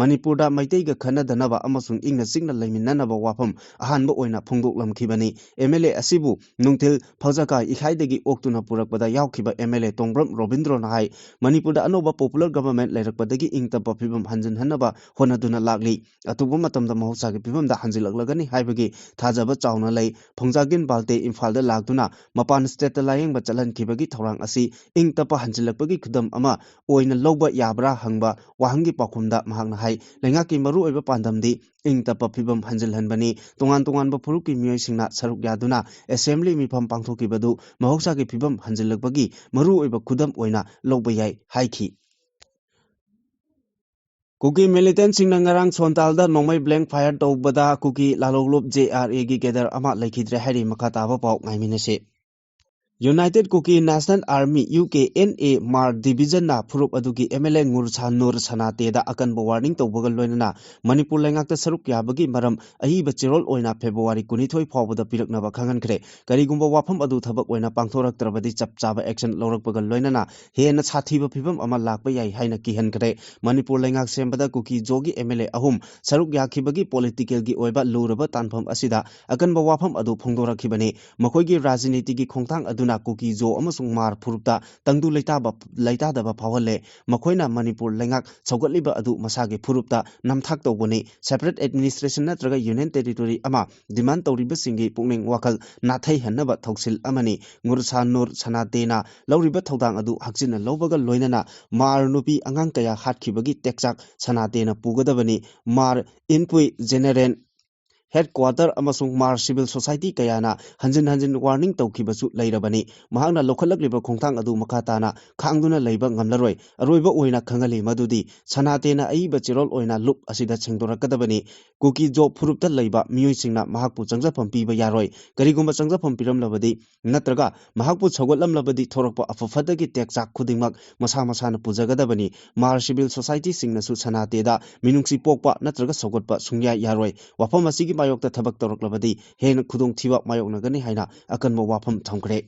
ꯃꯅꯤꯄꯨꯔꯗ ꯃꯩꯇꯩꯒ ꯈꯟꯅꯗꯅꯕ ꯑꯃꯁꯨꯡ ꯏꯪꯅ ꯆꯤꯛꯅ ꯂꯩꯃꯤꯟꯅꯅꯕ ꯋꯥꯐꯝ ꯑꯍꯥꯟꯕ ꯑꯣꯏꯅ ꯐꯣꯡꯗꯣꯛꯂꯝꯈꯤꯕꯅꯤ꯫ ꯑꯦꯝ ꯑꯦꯜ ꯑꯦ ꯑꯁꯤꯕꯨ ꯅꯨꯡꯊꯤꯜ ꯐꯧꯖꯈꯥꯏ ꯏꯀꯥꯏꯗꯒꯤ ꯑꯣꯛꯇꯨꯅ ꯄꯨꯔꯛꯄꯗ ꯌꯥꯎꯈꯤꯕ ꯑꯦꯝ ꯑꯦꯜ ꯑꯦ ꯇꯣꯡꯕ꯭ꯔꯝ ꯔꯣꯕꯤꯟꯗ꯭ꯔꯣꯅ ꯍꯥꯏ, ꯃꯅꯤꯄꯨꯔꯗ ꯑꯅꯧꯕ ꯄꯣꯄꯨꯂꯔ ꯒꯚꯔꯟꯃꯦꯟꯠ ꯂꯩꯔꯛꯄꯗꯒꯤ ꯏꯪ ꯇꯞꯄ ꯐꯤꯕꯝ ꯍꯟꯖꯤꯟꯍꯟꯅꯕ ꯍꯣꯠꯅꯗꯨꯅ ꯂꯥꯛꯂꯤ꯫ ꯑꯊꯨꯕ ꯃꯇꯝꯗ ꯃꯍꯧꯁꯥꯒꯤ ꯐꯤꯕꯝꯗ ꯍꯟꯖꯤꯜꯂꯛꯂꯒꯅꯤ ꯍꯥꯏꯕꯒꯤ ꯊꯥꯖꯕ ꯆꯥꯎꯅ ꯂꯩ꯫ ꯐꯨꯡꯖꯥꯒꯤꯟ ꯕꯥꯜꯇꯦ ꯏꯝꯐꯥꯜꯗ ꯂꯥꯛꯇꯨꯅ ꯃꯄꯥꯟ ꯁ꯭ꯇꯦꯠꯇ ꯂꯥꯌꯦꯡꯕ ꯆꯠꯍꯟꯈꯤꯕꯒꯤ ꯊꯧꯔꯥꯡ ꯑꯁꯤ ꯏꯪ ꯇꯞꯄ ꯍꯟꯖꯤꯜꯂꯛꯄꯒꯤ ꯈꯨꯗꯝ ꯑꯃ ꯑꯣꯏꯅ ꯂꯧꯕ ꯌꯥꯕ꯭ꯔꯥ ꯍꯪꯕ ꯋꯥꯍꯪꯒꯤ ꯄꯥꯎꯈꯨꯝꯗ ꯃꯍꯥꯛꯅ ꯍꯥꯏ, ꯂꯩꯉꯥꯛꯀꯤ ꯃꯔꯨꯑꯣꯏꯕ ꯄꯥꯟꯗꯝꯗꯤ ꯏꯪ ꯇꯞꯄ ꯐꯤꯕꯝ ꯍꯟꯖꯤꯜꯍꯟꯕꯅꯤ꯫ ꯇꯣꯉꯥꯟ ꯇꯣꯉꯥꯟꯕ ꯐꯨꯔꯨꯞꯀꯤ ꯃꯤꯑꯣꯏꯁꯤꯡꯅ ꯁꯔꯨꯛ ꯌꯥꯗꯨꯅ ꯑꯦꯁꯦꯝꯕ꯭ꯂꯤ ꯃꯤꯐꯝ ꯄꯥꯡꯊꯣꯛꯈꯤꯕꯗꯨ ꯃꯍꯧꯁꯥꯒꯤ ꯐꯤꯕꯝ ꯍꯟꯖꯤꯜꯂꯛꯄꯒꯤ ꯃꯔꯨꯑꯣꯏꯕ ꯈꯨꯗꯝ ꯑꯣꯏꯅ ꯂꯧꯕ ꯌꯥꯏ ꯍꯥꯏꯈꯤ꯫ ꯀꯨꯀꯤ ꯃꯤꯂꯤꯇꯦꯟꯠꯁꯤꯡꯅ ꯉꯔꯥꯡ ꯁꯣꯟꯇꯥꯜꯗ ꯅꯣꯡꯃꯩ ꯕ꯭ꯂꯦꯡ ꯐꯥꯌꯔ ꯇꯧꯕꯗ ꯀꯨꯀꯤ ꯂꯥꯂꯣꯡꯂꯨꯞ ꯖꯦ ꯑꯥꯔ ꯑꯦꯒꯤ ꯀꯦꯗꯔ ꯑꯃ ꯂꯩꯈꯤꯗ꯭ꯔꯦ ꯍꯥꯏꯔꯤ꯫ ꯃꯈꯥ ꯇꯥꯕ ꯄꯥꯎ ꯉꯥꯏꯃꯤꯟꯅꯁꯤ꯫ United Kuki National Army, U K N A, ꯃꯥꯔ ꯗꯤꯕꯤꯖꯟꯅ ꯐꯨꯔꯨꯞ ꯑꯗꯨꯒꯤ M L A ꯉꯨꯔꯁꯥ ꯅꯨꯔ ꯁꯅꯥꯇꯦꯗ ꯑꯀꯟꯕ ꯋꯥꯔꯅꯤꯡ ꯇꯧꯕꯒ ꯂꯣꯏꯅꯅ ꯃꯅꯤꯄꯨꯔ ꯂꯩꯉꯥꯛꯇ ꯁꯔꯨꯛ ꯌꯥꯕꯒꯤ ꯃꯔꯝ ꯑꯏꯕ ꯆꯦꯔꯣꯜ ꯑꯣꯏꯅ ꯐꯦꯕ꯭ꯔꯨꯋꯥꯔꯤ ꯀꯨꯟꯅꯤꯊꯣꯏ ꯐꯥꯎꯕꯗ ꯄꯤꯔꯛꯅꯕ ꯈꯪꯍꯟꯈ꯭ꯔꯦ꯫ ꯀꯔꯤꯒꯨꯝꯕ ꯋꯥꯐꯝ ꯑꯗꯨ ꯊꯕꯛ ꯑꯣꯏꯅ ꯄꯥꯡꯊꯣꯔꯛꯇ꯭ꯔꯕꯗꯤ ꯆꯞ ꯆꯥꯕ action ꯂꯧꯔꯛꯄꯒ ꯂꯣꯏꯅꯅ ꯍꯦꯟꯅ ꯁꯥꯊꯤꯕ ꯐꯤꯕꯝ ꯑꯃ ꯂꯥꯛꯄ ꯌꯥꯏ ꯍꯥꯏꯅ ꯀꯤꯍꯟꯈ꯭ꯔꯦ꯫ ꯃꯅꯤꯄꯨꯔ ꯂꯩꯉꯥꯛ ꯁꯦꯝꯕꯗ ꯀꯨꯀꯤ ꯖꯣꯒꯤ M L A ꯑꯍꯨꯝ ꯁꯔꯨꯛ ꯌꯥꯈꯤꯕꯒꯤ politicalꯒꯤ ꯑꯣꯏꯕ ꯂꯨꯔꯕ ꯇꯥꯟꯐꯝ ꯑꯁꯤꯗ ꯑꯀꯟꯕ ꯋꯥꯐꯝ ꯑꯗꯨ ꯐꯣꯡꯗꯣꯔꯛꯈꯤꯕꯅꯤ꯫ ꯃꯈꯣꯏꯒꯤ ꯔꯥꯖꯅꯤꯇꯤꯒꯤ ꯈꯣꯡꯊꯥꯡ ꯑꯗꯨꯅ ꯀꯨꯀꯤ ꯖꯣ ꯑꯃꯁꯨꯡ ꯃꯥꯔ ꯐꯨꯔꯨꯞꯇ ꯇꯪꯗꯨ ꯂꯩꯇꯥꯕ, ꯂꯩꯇꯥꯗꯕ ꯐꯥꯎꯍꯜꯂꯦ꯫ ꯃꯈꯣꯏꯅ ꯃꯅꯤꯄꯨꯔ ꯂꯩꯉꯥꯛ ꯁꯧꯒꯠꯂꯤꯕ ꯑꯗꯨ ꯃꯁꯥꯒꯤ ꯐꯨꯔꯨꯞꯇ ꯅꯝꯊꯥꯛ ꯇꯧꯕꯅꯤ꯫ Separate administration ꯅꯠꯇ꯭ꯔꯒ union territory ꯑꯃ demand ꯇꯧꯔꯤꯕꯁꯤꯡꯒꯤ ꯄꯨꯛꯅꯤꯡ ꯋꯥꯈꯜ ꯅꯥꯊꯩꯍꯟꯅꯕ ꯊꯧꯁꯤꯜ ꯑꯃꯅꯤ꯫ ꯉꯨꯔꯁꯥ ꯅꯨꯔ ꯁꯅꯥꯇꯦꯅ ꯂꯧꯔꯤꯕ ꯊꯧꯗꯥꯡ ꯑꯗꯨ ꯍꯛꯆꯤꯟꯅ ꯂꯧꯕꯒ ꯂꯣꯏꯅꯅ ꯃꯥꯔ ꯅꯨꯄꯤ ꯑꯉꯥꯡ ꯀꯌꯥ ꯍꯥꯠꯈꯤꯕꯒꯤ ꯇꯦꯛꯆꯥꯛ ꯁꯅꯥꯇꯦꯅ ꯄꯨꯒꯗꯕꯅꯤ꯫ ꯃꯥꯔ ꯏꯟꯄꯨꯏ ꯖꯦꯅꯦꯔꯦꯜ headquarter ꯑꯃꯁꯨꯡ ꯃꯥꯔ civil society ꯀꯌꯥꯅ ꯍꯟꯖꯤꯟ ꯍꯟꯖꯤꯟ warning ꯇꯧꯈꯤꯕꯁꯨ ꯂꯩꯔꯕꯅꯤ꯫ ꯃꯍꯥꯛꯅ ꯂꯧꯈꯠꯂꯛꯂꯤꯕ ꯈꯣꯡꯊꯥꯡ ꯑꯗꯨ ꯃꯈꯥ ꯇꯥꯅ ꯈꯥꯡꯗꯨꯅ ꯂꯩꯕ ꯉꯝꯂꯔꯣꯏ꯫ ꯑꯔꯣꯏꯕ ꯑꯣꯏꯅ ꯈꯪꯍꯜꯂꯤ ꯃꯗꯨꯗꯤ ꯁꯅꯥꯇꯦꯅ ꯑꯏꯕ ꯆꯦꯔꯣꯜ ꯑꯣꯏꯅ ꯂꯨꯞ ꯑꯁꯤꯗ ꯁꯦꯡꯗꯣꯔꯛꯀꯗꯕꯅꯤ꯫ ꯀꯨꯀꯤ ꯖꯣ ꯐꯨꯔꯨꯞꯇ ꯂꯩꯕ ꯃꯤꯑꯣꯏꯁꯤꯡꯅ ꯃꯍꯥꯛꯄꯨ ꯆꯪꯖꯐꯝ ꯄꯤꯕ ꯌꯥꯔꯣꯏ꯫ ꯀꯔꯤꯒꯨꯝꯕ ꯆꯪꯖꯐꯝ ꯄꯤꯔꯝꯂꯕꯗꯤ ꯅꯠꯇ꯭ꯔꯒ ꯃꯍꯥꯛꯄꯨ ꯁꯧꯒꯠꯂꯝꯂꯕꯗꯤ ꯊꯣꯔꯛꯄ ꯑꯐ ꯐꯠꯇꯒꯤ ꯇꯦꯛꯆꯥꯛ ꯈꯨꯗꯤꯡꯃꯛ ꯃꯁꯥ ꯃꯁꯥꯅ ꯄꯨꯖꯒꯗꯕꯅꯤ꯫ ꯃꯥꯔ civil societyꯁꯤꯡꯅꯁꯨ ꯁꯅꯥꯇꯦꯗ ꯃꯤꯅꯨꯡꯁꯤ ꯄꯣꯛꯄ ꯅꯠꯇ꯭ꯔꯒ ꯁꯧꯒꯠꯄ ꯁꯨꯡꯌꯥ ꯌꯥꯔꯣꯏ꯫ ꯋꯥꯐꯝ ꯑꯁꯤꯒꯤ ꯃꯥꯌꯣꯛꯇ ꯊꯕꯛ ꯇꯧꯔꯛꯂꯕꯗꯤ ꯍꯦꯟꯅ ꯈꯨꯗꯣꯡꯊꯤꯕ ꯃꯥꯌꯣꯛꯅꯒꯅꯤ ꯍꯥꯏꯅ ꯑꯀꯟꯕ ꯋꯥꯐꯝ ꯊꯝꯈ꯭ꯔꯦ꯫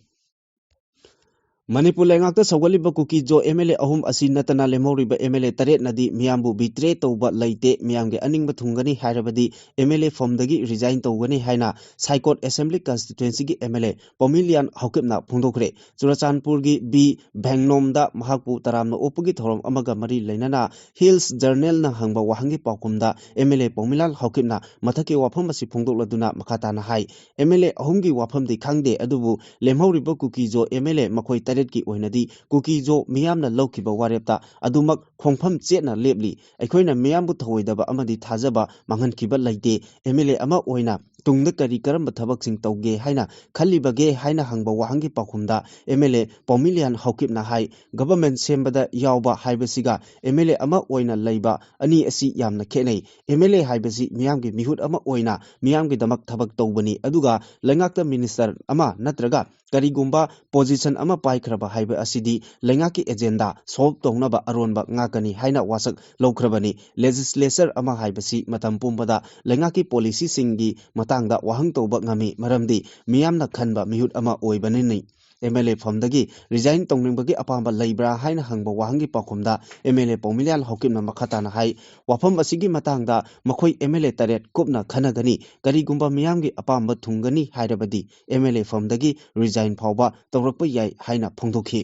ꯃꯅꯤꯄꯨꯔ ꯂꯩꯉꯥꯛꯇ ꯁꯧꯒꯠꯂꯤꯕ ꯀꯨꯀꯤ ꯖꯣ M L A ꯑꯍꯨꯝ ꯑꯁꯤ ꯅꯠꯇꯅ ꯂꯦꯝꯍꯧꯔꯤꯕ M L A ꯇꯔꯦꯠꯅꯗꯤ ꯃꯤꯌꯥꯝꯕꯨ betray ꯇꯧꯕ ꯂꯩꯇꯦ, ꯃꯤꯌꯥꯝꯒꯤ ꯑꯅꯤꯡꯕ ꯊꯨꯡꯒꯅꯤ ꯍꯥꯏꯔꯕꯗꯤ M L A ꯐꯝꯗꯒꯤ resign ꯇꯧꯒꯅꯤ ꯍꯥꯏꯅ ꯁꯥꯏꯀꯣꯠ Assembly Constituencyꯒꯤ M L A ꯄꯣꯃꯤꯂꯤꯌꯥꯟ ꯍꯥꯎꯀꯤꯞꯅ ꯐꯣꯡꯗꯣꯛꯈ꯭ꯔꯦ꯫ ꯆꯨꯔꯆꯥꯟꯄꯨꯔꯒꯤ ꯕꯤ ꯚꯦꯡꯅꯣꯝꯗ ꯃꯍꯥꯛꯄꯨ ꯇꯔꯥꯝꯅ ꯑꯣꯛꯄꯒꯤ ꯊꯧꯔꯝ ꯑꯃꯒ ꯃꯔꯤ ꯂꯩꯅꯅ Hills Journalꯅ ꯍꯪꯕ ꯋꯥꯍꯪꯒꯤ ꯄꯥꯎꯈꯨꯝꯗ M L A ꯄꯣꯃꯤꯂꯥꯜ ꯍꯥꯎꯀꯤꯞꯅ ꯃꯊꯛꯀꯤ ꯋꯥꯐꯝ ꯑꯁꯤ ꯐꯣꯡꯗꯣꯛꯂꯗꯨꯅ ꯃꯈꯥ ꯇꯥꯅ ꯍꯥꯏ, M L A ꯑꯍꯨꯝꯒꯤ ꯋꯥꯐꯝꯗꯤ ꯈꯪꯗꯦ, ꯑꯗꯨꯕꯨ ꯂꯦꯝꯍꯧꯔꯤꯕ ꯀꯨꯀꯤ ꯖꯣ M L A ꯃꯈꯣꯏ ꯇꯔꯦꯠꯀꯤ ꯑꯣꯏꯅꯗꯤ ꯀꯨꯀꯤ ꯖꯣ ꯃꯤꯌꯥꯝꯅ ꯂꯧꯈꯤꯕ ꯋꯥꯔꯦꯞꯇ ꯑꯗꯨꯃꯛ ꯈꯣꯡꯐꯝ ꯆꯦꯠꯅ ꯂꯦꯞꯂꯤ꯫ ꯑꯩꯈꯣꯏꯅ ꯃꯤꯌꯥꯝꯕꯨ ꯊꯧꯑꯣꯏꯗꯕ ꯑꯃꯗꯤ ꯊꯥꯖꯕ ꯃꯥꯡꯍꯟꯈꯤꯕ ꯂꯩꯇꯦ꯫ M L A ꯑꯃ ꯑꯣꯏꯅ ꯇꯨꯡꯗ ꯀꯔꯤ ꯀꯔꯝꯕ ꯊꯕꯛꯁꯤꯡ ꯇꯧꯒꯦ ꯍꯥꯏꯅ ꯈꯜꯂꯤꯕꯒꯦ ꯍꯥꯏꯅ ꯍꯪꯕ ꯋꯥꯍꯪꯒꯤ ꯄꯥꯎꯈꯨꯝꯗ M L A ꯄꯣꯃꯤꯂꯤꯌꯥꯟ ꯍꯥꯎꯀꯤꯞꯅ high, government ꯁꯦꯝꯕꯗ ꯌꯥꯎꯕ ꯍꯥꯏꯕꯁꯤꯒ M L A ꯑꯃ ꯑꯣꯏꯅ ꯂꯩꯕ ꯑꯅꯤ ꯑꯁꯤ ꯌꯥꯝꯅ ꯈꯦꯠꯅꯩ꯫ M L A ꯍꯥꯏꯕꯁꯤ ꯃꯤꯌꯥꯝꯒꯤ ꯃꯤꯍꯨꯠ ꯑꯃ ꯑꯣꯏꯅ ꯃꯤꯌꯥꯝꯒꯤꯗꯃꯛ ꯊꯕꯛ ꯇꯧꯕꯅꯤ, ꯑꯗꯨꯒ ꯂꯩꯉꯥꯛꯇ minister ꯑꯃ ꯅꯠꯇ꯭ꯔꯒ ꯀꯔꯤꯒꯨꯝꯕ position ꯑꯃ ꯄꯥꯏꯈ꯭ꯔꯕ ꯍꯥꯏꯕ ꯑꯁꯤꯗꯤ ꯂꯩꯉꯥꯛꯀꯤ agenda solve ꯇꯧꯅꯕ ꯑꯔꯣꯟꯕ ꯉꯥꯛꯀꯅꯤ ꯍꯥꯏꯅ ꯋꯥꯁꯛ ꯂꯧꯈ꯭ꯔꯕꯅꯤ꯫ Legislature ꯑꯃ ꯍꯥꯏꯕꯁꯤ ꯃꯇꯝ ꯄꯨꯝꯕꯗ ꯂꯩꯉꯥꯛꯀꯤ policyꯁꯤꯡꯒꯤ ꯃꯇꯥꯡꯗ ꯋꯥꯍꯪ ꯇꯧꯕ ꯉꯝꯃꯤ, ꯃꯔꯝꯗꯤ ꯃꯤꯌꯥꯝꯅ ꯈꯟꯕ ꯃꯤꯍꯨꯠ ꯑꯃ ꯑꯣꯏꯕꯅꯤꯅꯤ꯫ MLA ꯐꯝꯗꯒꯤ resign ꯇꯧꯅꯤꯡꯕꯒꯤ ꯑꯄꯥꯝꯕ ꯂꯩꯕ꯭ꯔꯥ ꯍꯥꯏꯅ ꯍꯪꯕ ꯋꯥꯍꯪꯒꯤ ꯄꯥꯎꯈꯨꯝꯗ MLA ꯄꯥꯎꯃꯤꯂꯤꯌꯥꯜ ꯍꯥꯎꯀꯤꯞꯅ ꯃꯈꯥ ꯇꯥꯅ ꯍꯥꯏ, ꯋꯥꯐꯝ ꯑꯁꯤꯒꯤ ꯃꯇꯥꯡꯗ ꯃꯈꯣꯏ MLA ꯇꯔꯦꯠ ꯀꯨꯞꯅ ꯈꯟꯅꯒꯅꯤ꯫ ꯀꯔꯤꯒꯨꯝꯕ ꯃꯤꯌꯥꯝꯒꯤ ꯑꯄꯥꯝꯕ ꯊꯨꯡꯒꯅꯤ ꯍꯥꯏꯔꯕꯗꯤ MLA ꯐꯝꯗꯒꯤ resign ꯐꯥꯎꯕ ꯇꯧꯔꯛꯄ ꯌꯥꯏ ꯍꯥꯏꯅ ꯐꯣꯡꯗꯣꯛꯈꯤ꯫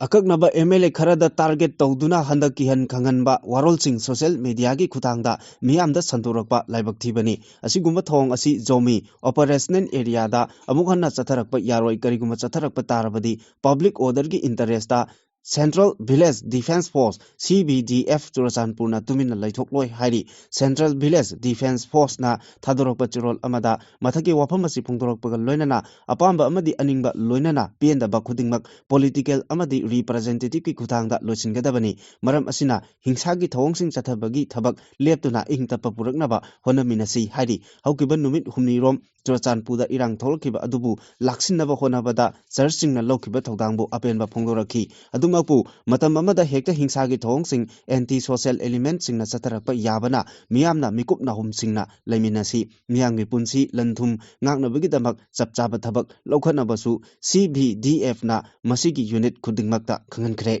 ꯑꯀꯛꯅꯕ MLA ꯈꯔꯗ target ꯇꯧꯗꯨꯅ ꯍꯟꯗꯛ ꯀꯤꯍꯟ ꯈꯪꯍꯟꯕ ꯋꯥꯔꯣꯜꯁꯤꯡ social mediaꯒꯤ ꯈꯨꯠꯊꯥꯡꯗ ꯃꯤꯌꯥꯝꯗ ꯁꯟꯗꯣꯔꯛꯄ ꯂꯥꯏꯕꯛ ꯊꯤꯕꯅꯤ꯫ ꯑꯁꯤꯒꯨꯝꯕ ꯊꯧꯑꯣꯡ ꯑꯁꯤ ꯖꯣꯃꯤ operational areaꯗ ꯑꯃꯨꯛ ꯍꯟꯅ ꯆꯠꯊꯔꯛꯄ ꯌꯥꯔꯣꯏ꯫ ꯀꯔꯤꯒꯨꯝꯕ ꯆꯠꯊꯔꯛꯄ ꯇꯥꯔꯕꯗꯤ public orderꯒꯤ interestꯇ Central Village Defence Force, CVDF, ꯆꯨꯔꯆꯥꯟꯄꯨꯔꯅ ꯇꯨꯃꯤꯟꯅ ꯂꯩꯊꯣꯛꯂꯣꯏ ꯍꯥꯏꯔꯤ꯫ Central Village Defence Forceꯅ ꯊꯥꯗꯣꯔꯛꯄ ꯆꯦꯔꯣꯜ ꯑꯃꯗ ꯃꯊꯛꯀꯤ ꯋꯥꯐꯝ ꯑꯁꯤ ꯐꯣꯡꯗꯣꯔꯛꯄꯒ ꯂꯣꯏꯅꯅ ꯑꯄꯥꯝꯕ ꯑꯃꯗꯤ ꯑꯅꯤꯡꯕ ꯂꯣꯏꯅꯅ ꯄꯦꯟꯗꯕ ꯈꯨꯗꯤꯡꯃꯛ political ꯑꯃꯗꯤ representativeꯀꯤ ꯈꯨꯠꯊꯥꯡꯗ ꯂꯣꯏꯁꯤꯟꯒꯗꯕꯅꯤ꯫ ꯃꯔꯝ ꯑꯁꯤꯅ ꯍꯤꯡꯁꯥꯒꯤ ꯊꯧꯑꯣꯡꯁꯤꯡ ꯆꯠꯊꯕꯒꯤ ꯊꯕꯛ ꯂꯦꯞꯇꯨꯅ ꯏꯪ ꯇꯞꯄ ꯄꯨꯔꯛꯅꯕ ꯍꯣꯠꯅꯃꯤꯟꯅꯁꯤ ꯍꯥꯏꯔꯤ꯫ ꯍꯧꯈꯤꯕ ꯅꯨꯃꯤꯠ ꯍꯨꯝꯅꯤꯔꯣꯝ ꯆꯨꯔꯆꯥꯟꯄꯨꯔꯗ ꯏꯔꯥꯡ ꯊꯣꯛꯂꯛꯈꯤꯕ ꯑꯗꯨꯕꯨ ꯂꯥꯛꯁꯤꯟꯅꯕ ꯍꯣꯠꯅꯕꯗ churchꯁꯤꯡꯅ ꯂꯧꯈꯤꯕ ꯊꯧꯗꯥꯡꯕꯨ ꯑꯄꯦꯟꯕ ꯐꯣꯡꯗꯣꯔꯛꯈꯤ꯫ ꯑꯗꯨꯃꯛꯄꯨ ꯃꯇꯝ ꯑꯃꯗ ꯍꯦꯛꯇ ꯍꯤꯡꯁꯥꯒꯤ ꯊꯧꯑꯣꯡꯁꯤꯡ anti social elementꯁꯤꯡꯅ ꯆꯠꯊꯔꯛꯄ ꯌꯥꯕꯅ ꯃꯤꯌꯥꯝꯅ ꯃꯤꯀꯨꯞ ꯅꯥꯍꯨꯝꯁꯤꯡꯅ ꯂꯩꯃꯤꯟꯅꯁꯤ꯫ ꯃꯤꯌꯥꯝꯒꯤ ꯄꯨꯟꯁꯤ ꯂꯟ ꯊꯨꯝ ꯉꯥꯛꯅꯕꯒꯤꯗꯃꯛ ꯆꯞ ꯆꯥꯕ ꯊꯕꯛ ꯂꯧꯈꯠꯅꯕꯁꯨ CVDFꯅ ꯃꯁꯤꯒꯤ unit ꯈꯨꯗꯤꯡꯃꯛꯇ ꯈꯪꯍꯟꯈ꯭ꯔꯦ꯫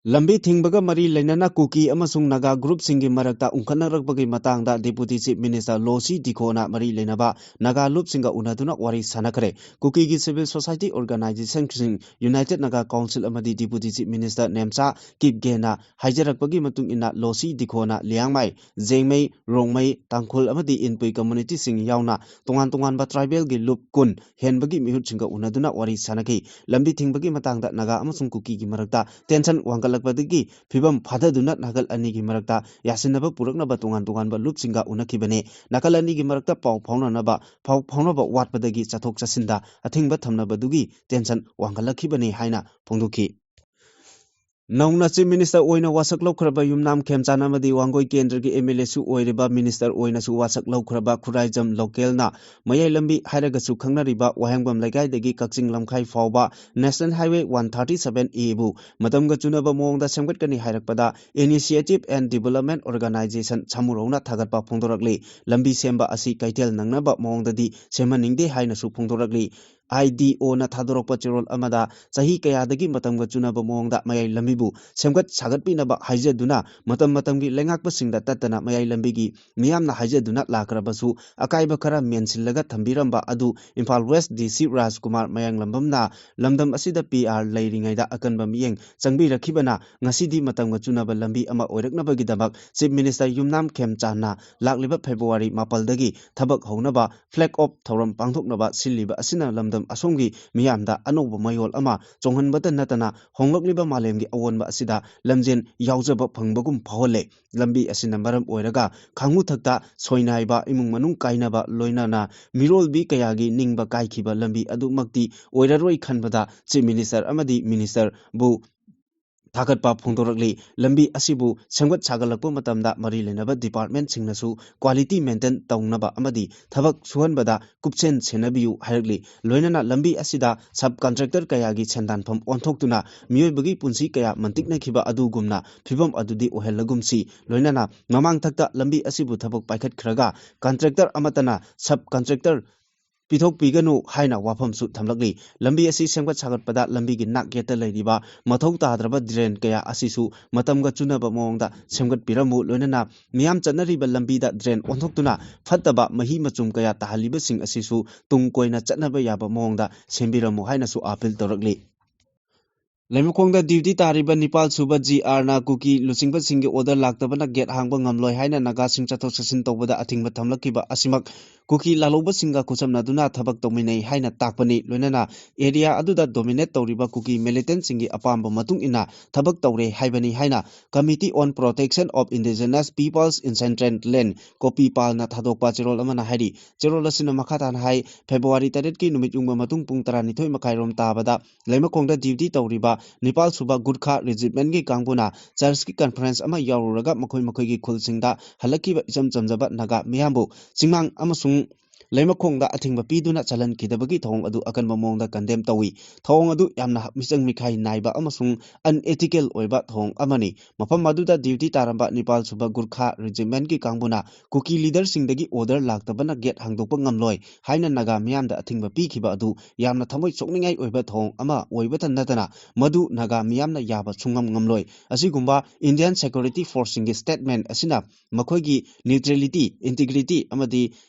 ꯂꯝꯕꯤ ꯊꯤꯡꯕꯒ ꯃꯔꯤ ꯂꯩꯅꯅ ꯀꯨꯀꯤ ꯑꯃꯁꯨꯡ ꯅꯥꯒꯥ groupꯁꯤꯡꯒꯤ ꯃꯔꯛꯇ ꯎꯪꯈꯠꯅꯔꯛꯄꯒꯤ ꯃꯇꯥꯡꯗ Deputy Chief Minister ꯂꯣꯁꯤ ꯗꯤꯈꯣꯅ ꯃꯔꯤ ꯂꯩꯅꯕ ꯅꯥꯒꯥ ꯂꯨꯞꯁꯤꯡꯒ ꯎꯅꯗꯨꯅ ꯋꯥꯔꯤ ꯁꯥꯟꯅꯈ꯭ꯔꯦ꯫ ꯀꯨꯀꯤꯒꯤ civil society organizationꯁꯤꯡ, United Naga Council ꯑꯃꯗꯤ Deputy Chief Minister ꯅꯦꯝꯆꯥ ꯀꯤꯞꯒꯦꯅ ꯍꯥꯏꯖꯔꯛꯄꯒꯤ ꯃꯇꯨꯡ ꯏꯟꯅ ꯂꯣꯁꯤ ꯗꯤꯈꯣꯅ ꯂꯤꯌꯥꯡꯃꯥꯏ, ꯖꯦꯡꯃꯩ, ꯔꯣꯡꯃꯩ, ꯇꯥꯡꯈꯨꯜ ꯑꯃꯗꯤ ꯏꯟꯄꯨꯏ communityꯁꯤꯡ ꯌꯥꯎꯅ ꯇꯣꯉꯥꯟ ꯇꯣꯉꯥꯟꯕ tribalꯒꯤ ꯂꯨꯞ ꯀꯨꯟ ꯍꯦꯟꯕꯒꯤ ꯃꯤꯍꯨꯠꯁꯤꯡꯒ ꯎꯅꯗꯨꯅ ꯋꯥꯔꯤ ꯁꯥꯟꯅꯈꯤ꯫ ꯂꯝꯕꯤ ꯊꯤꯡꯕꯒꯤ ꯃꯇꯥꯡꯗ ꯅꯥꯒꯥ ꯑꯃꯁꯨꯡ ꯀꯨꯀꯤꯒꯤ ꯃꯔꯛꯇ tension ꯋꯥꯡꯈꯠꯂꯛꯄꯗꯒꯤ ꯐꯤꯕꯝ ꯐꯥꯊꯗꯨꯅ ꯅꯥꯀꯜ ꯑꯅꯤꯒꯤ ꯃꯔꯛꯇ ꯌꯥꯁꯤꯟꯅꯕ ꯄꯨꯔꯛꯅꯕ ꯇꯣꯉꯥꯟ ꯇꯣꯉꯥꯟꯕ ꯂꯨꯞꯁꯤꯡꯒ ꯎꯅꯈꯤꯕꯅꯤ꯫ ꯅꯥꯀꯜ ꯑꯅꯤꯒꯤ ꯃꯔꯛꯇ ꯄꯥꯎ ꯐꯥꯎꯅꯅꯕ, ꯄꯥꯎ ꯐꯥꯎꯅꯕ ꯋꯥꯠꯄꯗꯒꯤ ꯆꯠꯊꯣꯛ ꯆꯠꯁꯤꯟꯗ ꯑꯊꯤꯡꯕ ꯊꯝꯅꯕꯗꯨꯒꯤ tension ꯋꯥꯡꯈꯠꯂꯛꯈꯤꯕꯅꯤ ꯍꯥꯏꯅ ꯐꯣꯡꯗꯣꯛꯈꯤ꯫ ꯅꯧꯅ Chief Minister ꯑꯣꯏꯅ ꯋꯥꯁꯛ ꯂꯧꯈ꯭ꯔꯕ ꯌꯨꯝꯅꯥꯝ ꯈꯦꯝꯆꯥꯟ ꯑꯃꯗꯤ ꯋꯥꯡꯒꯣꯏ ꯀꯦꯟꯗ꯭ꯔꯒꯤ M L A ꯁꯨ ꯑꯣꯏꯔꯤꯕ Minister ꯑꯣꯏꯅꯁꯨ ꯋꯥꯁꯛ ꯂꯧꯈ꯭ꯔꯕ ꯈꯨꯔꯥꯏꯖꯝ ꯂꯣꯀꯦꯜꯅ ꯃꯌꯥꯏ ꯂꯝꯕꯤ ꯍꯥꯏꯔꯒꯁꯨ ꯈꯪꯅꯔꯤꯕ ꯋꯥꯍꯦꯡꯕꯝ ꯂꯩꯀꯥꯏꯗꯒꯤ ꯀꯛꯆꯤꯡ ꯂꯝꯈꯥꯏ ꯐꯥꯎꯕ National Highway one thirty seven A ꯕꯨ ꯃꯇꯝꯒ ꯆꯨꯅꯕ ꯃꯑꯣꯡꯗ ꯁꯦꯝꯒꯠꯀꯅꯤ ꯍꯥꯏꯔꯛꯄꯗ Initiative and Development Organization ꯁꯃꯨꯔꯧꯅ ꯊꯥꯒꯠꯄ ꯐꯣꯡꯗꯣꯔꯛꯂꯤ꯫ ꯂꯝꯕꯤ ꯁꯦꯝꯕ ꯑꯁꯤ ꯀꯩꯊꯦꯜ ꯅꯪꯅꯕ ꯃꯑꯣꯡꯗꯗꯤ ꯁꯦꯝꯍꯟꯅꯤꯡꯗꯦ ꯍꯥꯏꯅꯁꯨ ꯐꯣꯡꯗꯣꯔꯛꯂꯤ꯫ I D O ꯅ ꯊꯥꯗꯣꯔꯛꯄ ꯆꯦꯔꯣꯜ ꯑꯃꯗ ꯆꯍꯤ ꯀꯌꯥꯗꯒꯤ ꯃꯇꯝꯒ ꯆꯨꯅꯕ ꯃꯑꯣꯡꯗ ꯃꯌꯥꯏ ꯂꯝꯕꯤꯕꯨ ꯁꯦꯝꯒꯠ ꯁꯥꯒꯠꯄꯤꯅꯕ ꯍꯥꯏꯖꯗꯨꯅ ꯃꯇꯝ ꯃꯇꯝꯒꯤ ꯂꯩꯉꯥꯛꯄꯁꯤꯡꯗ ꯇꯠꯇꯅ ꯃꯌꯥꯏ ꯂꯝꯕꯤꯒꯤ ꯃꯤꯌꯥꯝꯅ ꯍꯥꯏꯖꯗꯨꯅ ꯂꯥꯛꯈ꯭ꯔꯕꯁꯨ ꯑꯀꯥꯏꯕ ꯈꯔ ꯃꯦꯟꯁꯤꯜꯂꯒ ꯊꯝꯕꯤꯔꯝꯕ ꯑꯗꯨ ꯏꯝꯐꯥꯜ West D C ꯔꯥꯖꯀꯨꯃꯥꯔ ꯃꯌꯥꯡꯂꯝꯕꯝꯅ ꯂꯝꯗꯝ ꯑꯁꯤꯗ P R ꯂꯩꯔꯤꯉꯩꯗ ꯑꯀꯟꯕ ꯃꯤꯠꯌꯦꯡ ꯆꯪꯕꯤꯔꯛꯈꯤꯕꯅ ꯉꯁꯤꯗꯤ ꯃꯇꯝꯒ ꯆꯨꯅꯕ ꯂꯝꯕꯤ ꯑꯃ ꯑꯣꯏꯔꯛꯅꯕꯒꯤꯗꯃꯛ Chief Minister ꯌꯨꯝꯅꯥꯝ ꯈꯦꯝꯆꯥꯟꯅ ꯂꯥꯛꯂꯤꯕ ꯐꯦꯕ꯭ꯔꯨꯋꯥꯔꯤ ꯃꯥꯄꯜꯗꯒꯤ ꯊꯕꯛ ꯍꯧꯅꯕ flag off ꯊꯧꯔꯝ ꯄꯥꯡꯊꯣꯛꯅꯕ ꯁꯤꯜꯂꯤꯕ ꯑꯁꯤꯅ ꯂꯝꯗꯝ ꯑꯁꯣꯝꯒꯤ ꯃꯤꯌꯥꯝꯗ ꯑꯅꯧꯕ ꯃꯌꯣꯜ ꯑꯃ ꯆꯣꯡꯍꯟꯕꯇ ꯅꯠꯇꯅ ꯍꯣꯡꯂꯛꯂꯤꯕ ꯃꯥꯂꯦꯝꯒꯤ ꯑꯑꯣꯟꯕ ꯑꯁꯤꯗ ꯂꯝꯖꯦꯟ ꯌꯥꯎꯖꯕ ꯐꯪꯕꯒꯨꯝ ꯐꯥꯎꯍꯜꯂꯦ꯫ ꯂꯝꯕꯤ ꯑꯁꯤꯅ ꯃꯔꯝ ꯑꯣꯏꯔꯒ ꯈꯥꯡꯉꯨ ꯊꯛꯇ ꯁꯣꯏꯅꯥꯏꯕ, ꯏꯃꯨꯡ ꯃꯅꯨꯡ ꯀꯥꯏꯅꯕ, ꯂꯣꯏꯅꯅ ꯃꯤꯔꯣꯜꯕꯤ ꯀꯌꯥꯒꯤ ꯅꯤꯡꯕ ꯀꯥꯏꯈꯤꯕ ꯂꯝꯕꯤ ꯑꯗꯨꯃꯛꯇꯤ ꯑꯣꯏꯔꯔꯣꯏ ꯈꯟꯕꯗ Chief Minister ꯑꯃꯗꯤ Minister ꯕꯨ ꯊꯥꯒꯠꯄ ꯐꯣꯡꯗꯣꯔꯛꯂꯤ꯫ ꯂꯝꯕꯤ ꯑꯁꯤꯕꯨ ꯁꯦꯝꯒꯠ ꯁꯥꯒꯠꯂꯛꯄ ꯃꯇꯝꯗ ꯃꯔꯤ ꯂꯩꯅꯕ department ꯁꯤꯡꯅꯁꯨ quality maintain ꯇꯧꯅꯕ ꯑꯃꯗꯤ ꯊꯕꯛ ꯁꯨꯍꯟꯕꯗ ꯀꯨꯞꯁꯦꯟ ꯁꯦꯟꯅꯕꯤꯌꯨ ꯍꯥꯏꯔꯛꯂꯤ꯫ ꯂꯣꯏꯅꯅ ꯂꯝꯕꯤ ꯑꯁꯤꯗ sub contractor ꯀꯌꯥꯒꯤ ꯁꯦꯟꯗꯥꯟꯐꯝ ꯑꯣꯟꯊꯣꯛꯇꯨꯅ ꯃꯤꯑꯣꯏꯕꯒꯤ ꯄꯨꯟꯁꯤ ꯀꯌꯥ ꯃꯟꯇꯤꯛꯅꯈꯤꯕ ꯑꯗꯨꯒꯨꯝꯅ ꯐꯤꯕꯝ ꯑꯗꯨꯗꯤ ꯑꯣꯏꯍꯜꯂꯒꯨꯝꯁꯤ꯫ ꯂꯣꯏꯅꯅ ꯃꯃꯥꯡꯊꯛꯇ ꯂꯝꯕꯤ ꯑꯁꯤꯕꯨ ꯊꯕꯛ ꯄꯥꯏꯈꯠꯈ꯭ꯔꯒ contractor ꯑꯃꯠꯇꯅ sub contractor ꯄꯤꯊꯣꯛꯄꯤꯒꯅꯨ ꯍꯥꯏꯅ ꯋꯥꯐꯝꯁꯨ ꯊꯝꯂꯛꯂꯤ꯫ ꯂꯝꯕꯤ ꯑꯁꯤ ꯁꯦꯝꯒꯠ ꯁꯥꯒꯠꯄꯗ ꯂꯝꯕꯤꯒꯤ ꯅꯥꯛ ꯌꯦꯠꯇ ꯂꯩꯔꯤꯕ ꯃꯊꯧ ꯇꯥꯗ꯭ꯔꯕ drain ꯀꯌꯥ ꯑꯁꯤꯁꯨ ꯃꯇꯝꯒ ꯆꯨꯅꯕ ꯃꯑꯣꯡꯗ ꯁꯦꯝꯒꯠꯄꯤꯔꯝꯃꯨ, ꯂꯣꯏꯅꯅ ꯃꯤꯌꯥꯝ ꯆꯠꯅꯔꯤꯕ ꯂꯝꯕꯤꯗ drain ꯑꯣꯟꯊꯣꯛꯇꯨꯅ ꯐꯠꯇꯕ ꯃꯍꯤ ꯃꯆꯨꯝ ꯀꯌꯥ ꯇꯥꯍꯜꯂꯤꯕꯁꯤꯡ ꯑꯁꯤꯁꯨ ꯇꯨꯡ ꯀꯣꯏꯅ ꯆꯠꯅꯕ ꯌꯥꯕ ꯃꯑꯣꯡꯗ ꯁꯦꯝꯕꯤꯔꯝꯃꯨ ꯍꯥꯏꯅꯁꯨ appeal ꯇꯧꯔꯛꯂꯤ꯫ ꯂꯩꯃꯈꯣꯡꯗ duty ꯇꯥꯔꯤꯕ ꯅꯤꯄꯥꯜ ꯁꯨꯕ G R ꯅ ꯀꯨꯀꯤ ꯂꯨꯆꯤꯡꯕꯁꯤꯡꯒꯤ order ꯂꯥꯛꯇꯕꯅ gate ꯍꯥꯡꯕ ꯉꯝꯂꯣꯏ ꯍꯥꯏꯅ ꯅꯥꯒꯥꯁꯤꯡ ꯆꯠꯊꯣꯛ ꯆꯠꯁꯤꯟ ꯇꯧꯕꯗ ꯑꯊꯤꯡꯕ ꯊꯝꯂꯛꯈꯤꯕ ꯑꯁꯤꯃꯛ ꯀꯨꯀꯤ ꯂꯥꯜꯍꯧꯕꯁꯤꯡꯒ ꯈꯨꯠꯁꯝꯅꯗꯨꯅ ꯊꯕꯛ ꯇꯧꯃꯤꯟꯅꯩ ꯍꯥꯏꯅ ꯇꯥꯛꯄꯅꯤ꯫ ꯂꯣꯏꯅꯅ area ꯑꯗꯨꯗ dominate ꯇꯧꯔꯤꯕ ꯀꯨꯀꯤ militantꯁꯤꯡꯒꯤ ꯑꯄꯥꯝꯕ ꯃꯇꯨꯡ ꯏꯟꯅ ꯊꯕꯛ ꯇꯧꯔꯦ ꯍꯥꯏꯕꯅꯤ ꯍꯥꯏꯅ Committee on Protection of Indigenous Peoples in Central Land, ꯀꯣꯄꯤꯄꯥꯜꯅ ꯊꯥꯗꯣꯛꯄ ꯆꯦꯔꯣꯜ ꯑꯃꯅ ꯍꯥꯏꯔꯤ꯫ ꯆꯦꯔꯣꯜ ꯑꯁꯤꯅ ꯃꯈꯥ ꯇꯥꯅ ꯍꯥꯏ, February ꯇꯔꯦꯠꯀꯤ ꯅꯨꯃꯤꯠ ꯌꯨꯡꯕ ꯃꯇꯨꯡ ꯄꯨꯡ ꯇꯔꯥꯅꯤꯊꯣꯏ ꯃꯈꯥꯏꯔꯣꯝ ꯇꯥꯕꯗ ꯂꯩꯃꯈꯣꯡꯗ duty ꯇꯧꯔꯤꯕ ꯅꯤꯄꯥꯜ ꯁꯨꯕ Gurkha Regimentꯀꯤ ꯀꯥꯡꯕꯨꯅ churchꯀꯤ conference ꯑꯃ ꯌꯥꯎꯔꯨꯔꯒ ꯃꯈꯣꯏ ꯃꯈꯣꯏꯒꯤ ꯈꯨꯜꯁꯤꯡꯗ ꯍꯜꯂꯛꯈꯤꯕ ꯏꯆꯝ ꯆꯝꯖꯕ ꯅꯥꯒꯥ ꯃꯤꯌꯥꯝꯕꯨ ꯆꯤꯡꯃꯥꯡ ꯑꯃꯁꯨꯡ ꯂꯩꯃꯈꯣꯡꯗ ꯑꯊꯤꯡꯕ ꯄꯤꯗꯨꯅ ꯆꯜꯍꯟꯈꯤꯗꯕꯒꯤ ꯊꯧꯑꯣꯡ ꯑꯗꯨ ꯑꯀꯟꯕ ꯃꯑꯣꯡꯗ condemn ꯇꯧꯏ꯫ ꯊꯧꯑꯣꯡ ꯑꯗꯨ ꯌꯥꯝꯅ ꯃꯤꯆꯪ ꯃꯤꯈꯥꯏ ꯅꯥꯏꯕ ꯑꯃꯁꯨꯡ unethical ꯑꯣꯏꯕ ꯊꯧꯑꯣꯡ ꯑꯃꯅꯤ꯫ ꯃꯐꯝ ꯑꯗꯨꯗ duty ꯇꯥꯔꯝꯕ ꯅꯤꯄꯥꯜ ꯁꯨꯕ Gurkha Regimentꯀꯤ ꯀꯥꯡꯕꯨꯅ ꯀꯨꯀꯤ leaderꯁꯤꯡꯗꯒꯤ order ꯂꯥꯛꯇꯕꯅ gate ꯍꯥꯡꯗꯣꯛꯄ ꯉꯝꯂꯣꯏ ꯍꯥꯏꯅ ꯅꯥꯒꯥ ꯃꯤꯌꯥꯝꯗ ꯑꯊꯤꯡꯕ ꯄꯤꯈꯤꯕ ꯑꯗꯨ ꯌꯥꯝꯅ ꯊꯃꯣꯏ ꯁꯣꯛꯅꯤꯡꯉꯥꯏ ꯑꯣꯏꯕ ꯊꯧꯑꯣꯡ ꯑꯃ ꯑꯣꯏꯕꯇ ꯅꯠꯇꯅ ꯃꯗꯨ ꯅꯥꯒꯥ ꯃꯤꯌꯥꯝꯅ ꯌꯥꯕ ꯁꯨꯡꯉꯝ ꯉꯝꯂꯣꯏ꯫ ꯑꯁꯤꯒꯨꯝꯕ Indian security forceꯁꯤꯡꯒꯤ statement ꯑꯁꯤꯅ ꯃꯈꯣꯏꯒꯤ neutrality, integrity ꯑꯃꯗꯤ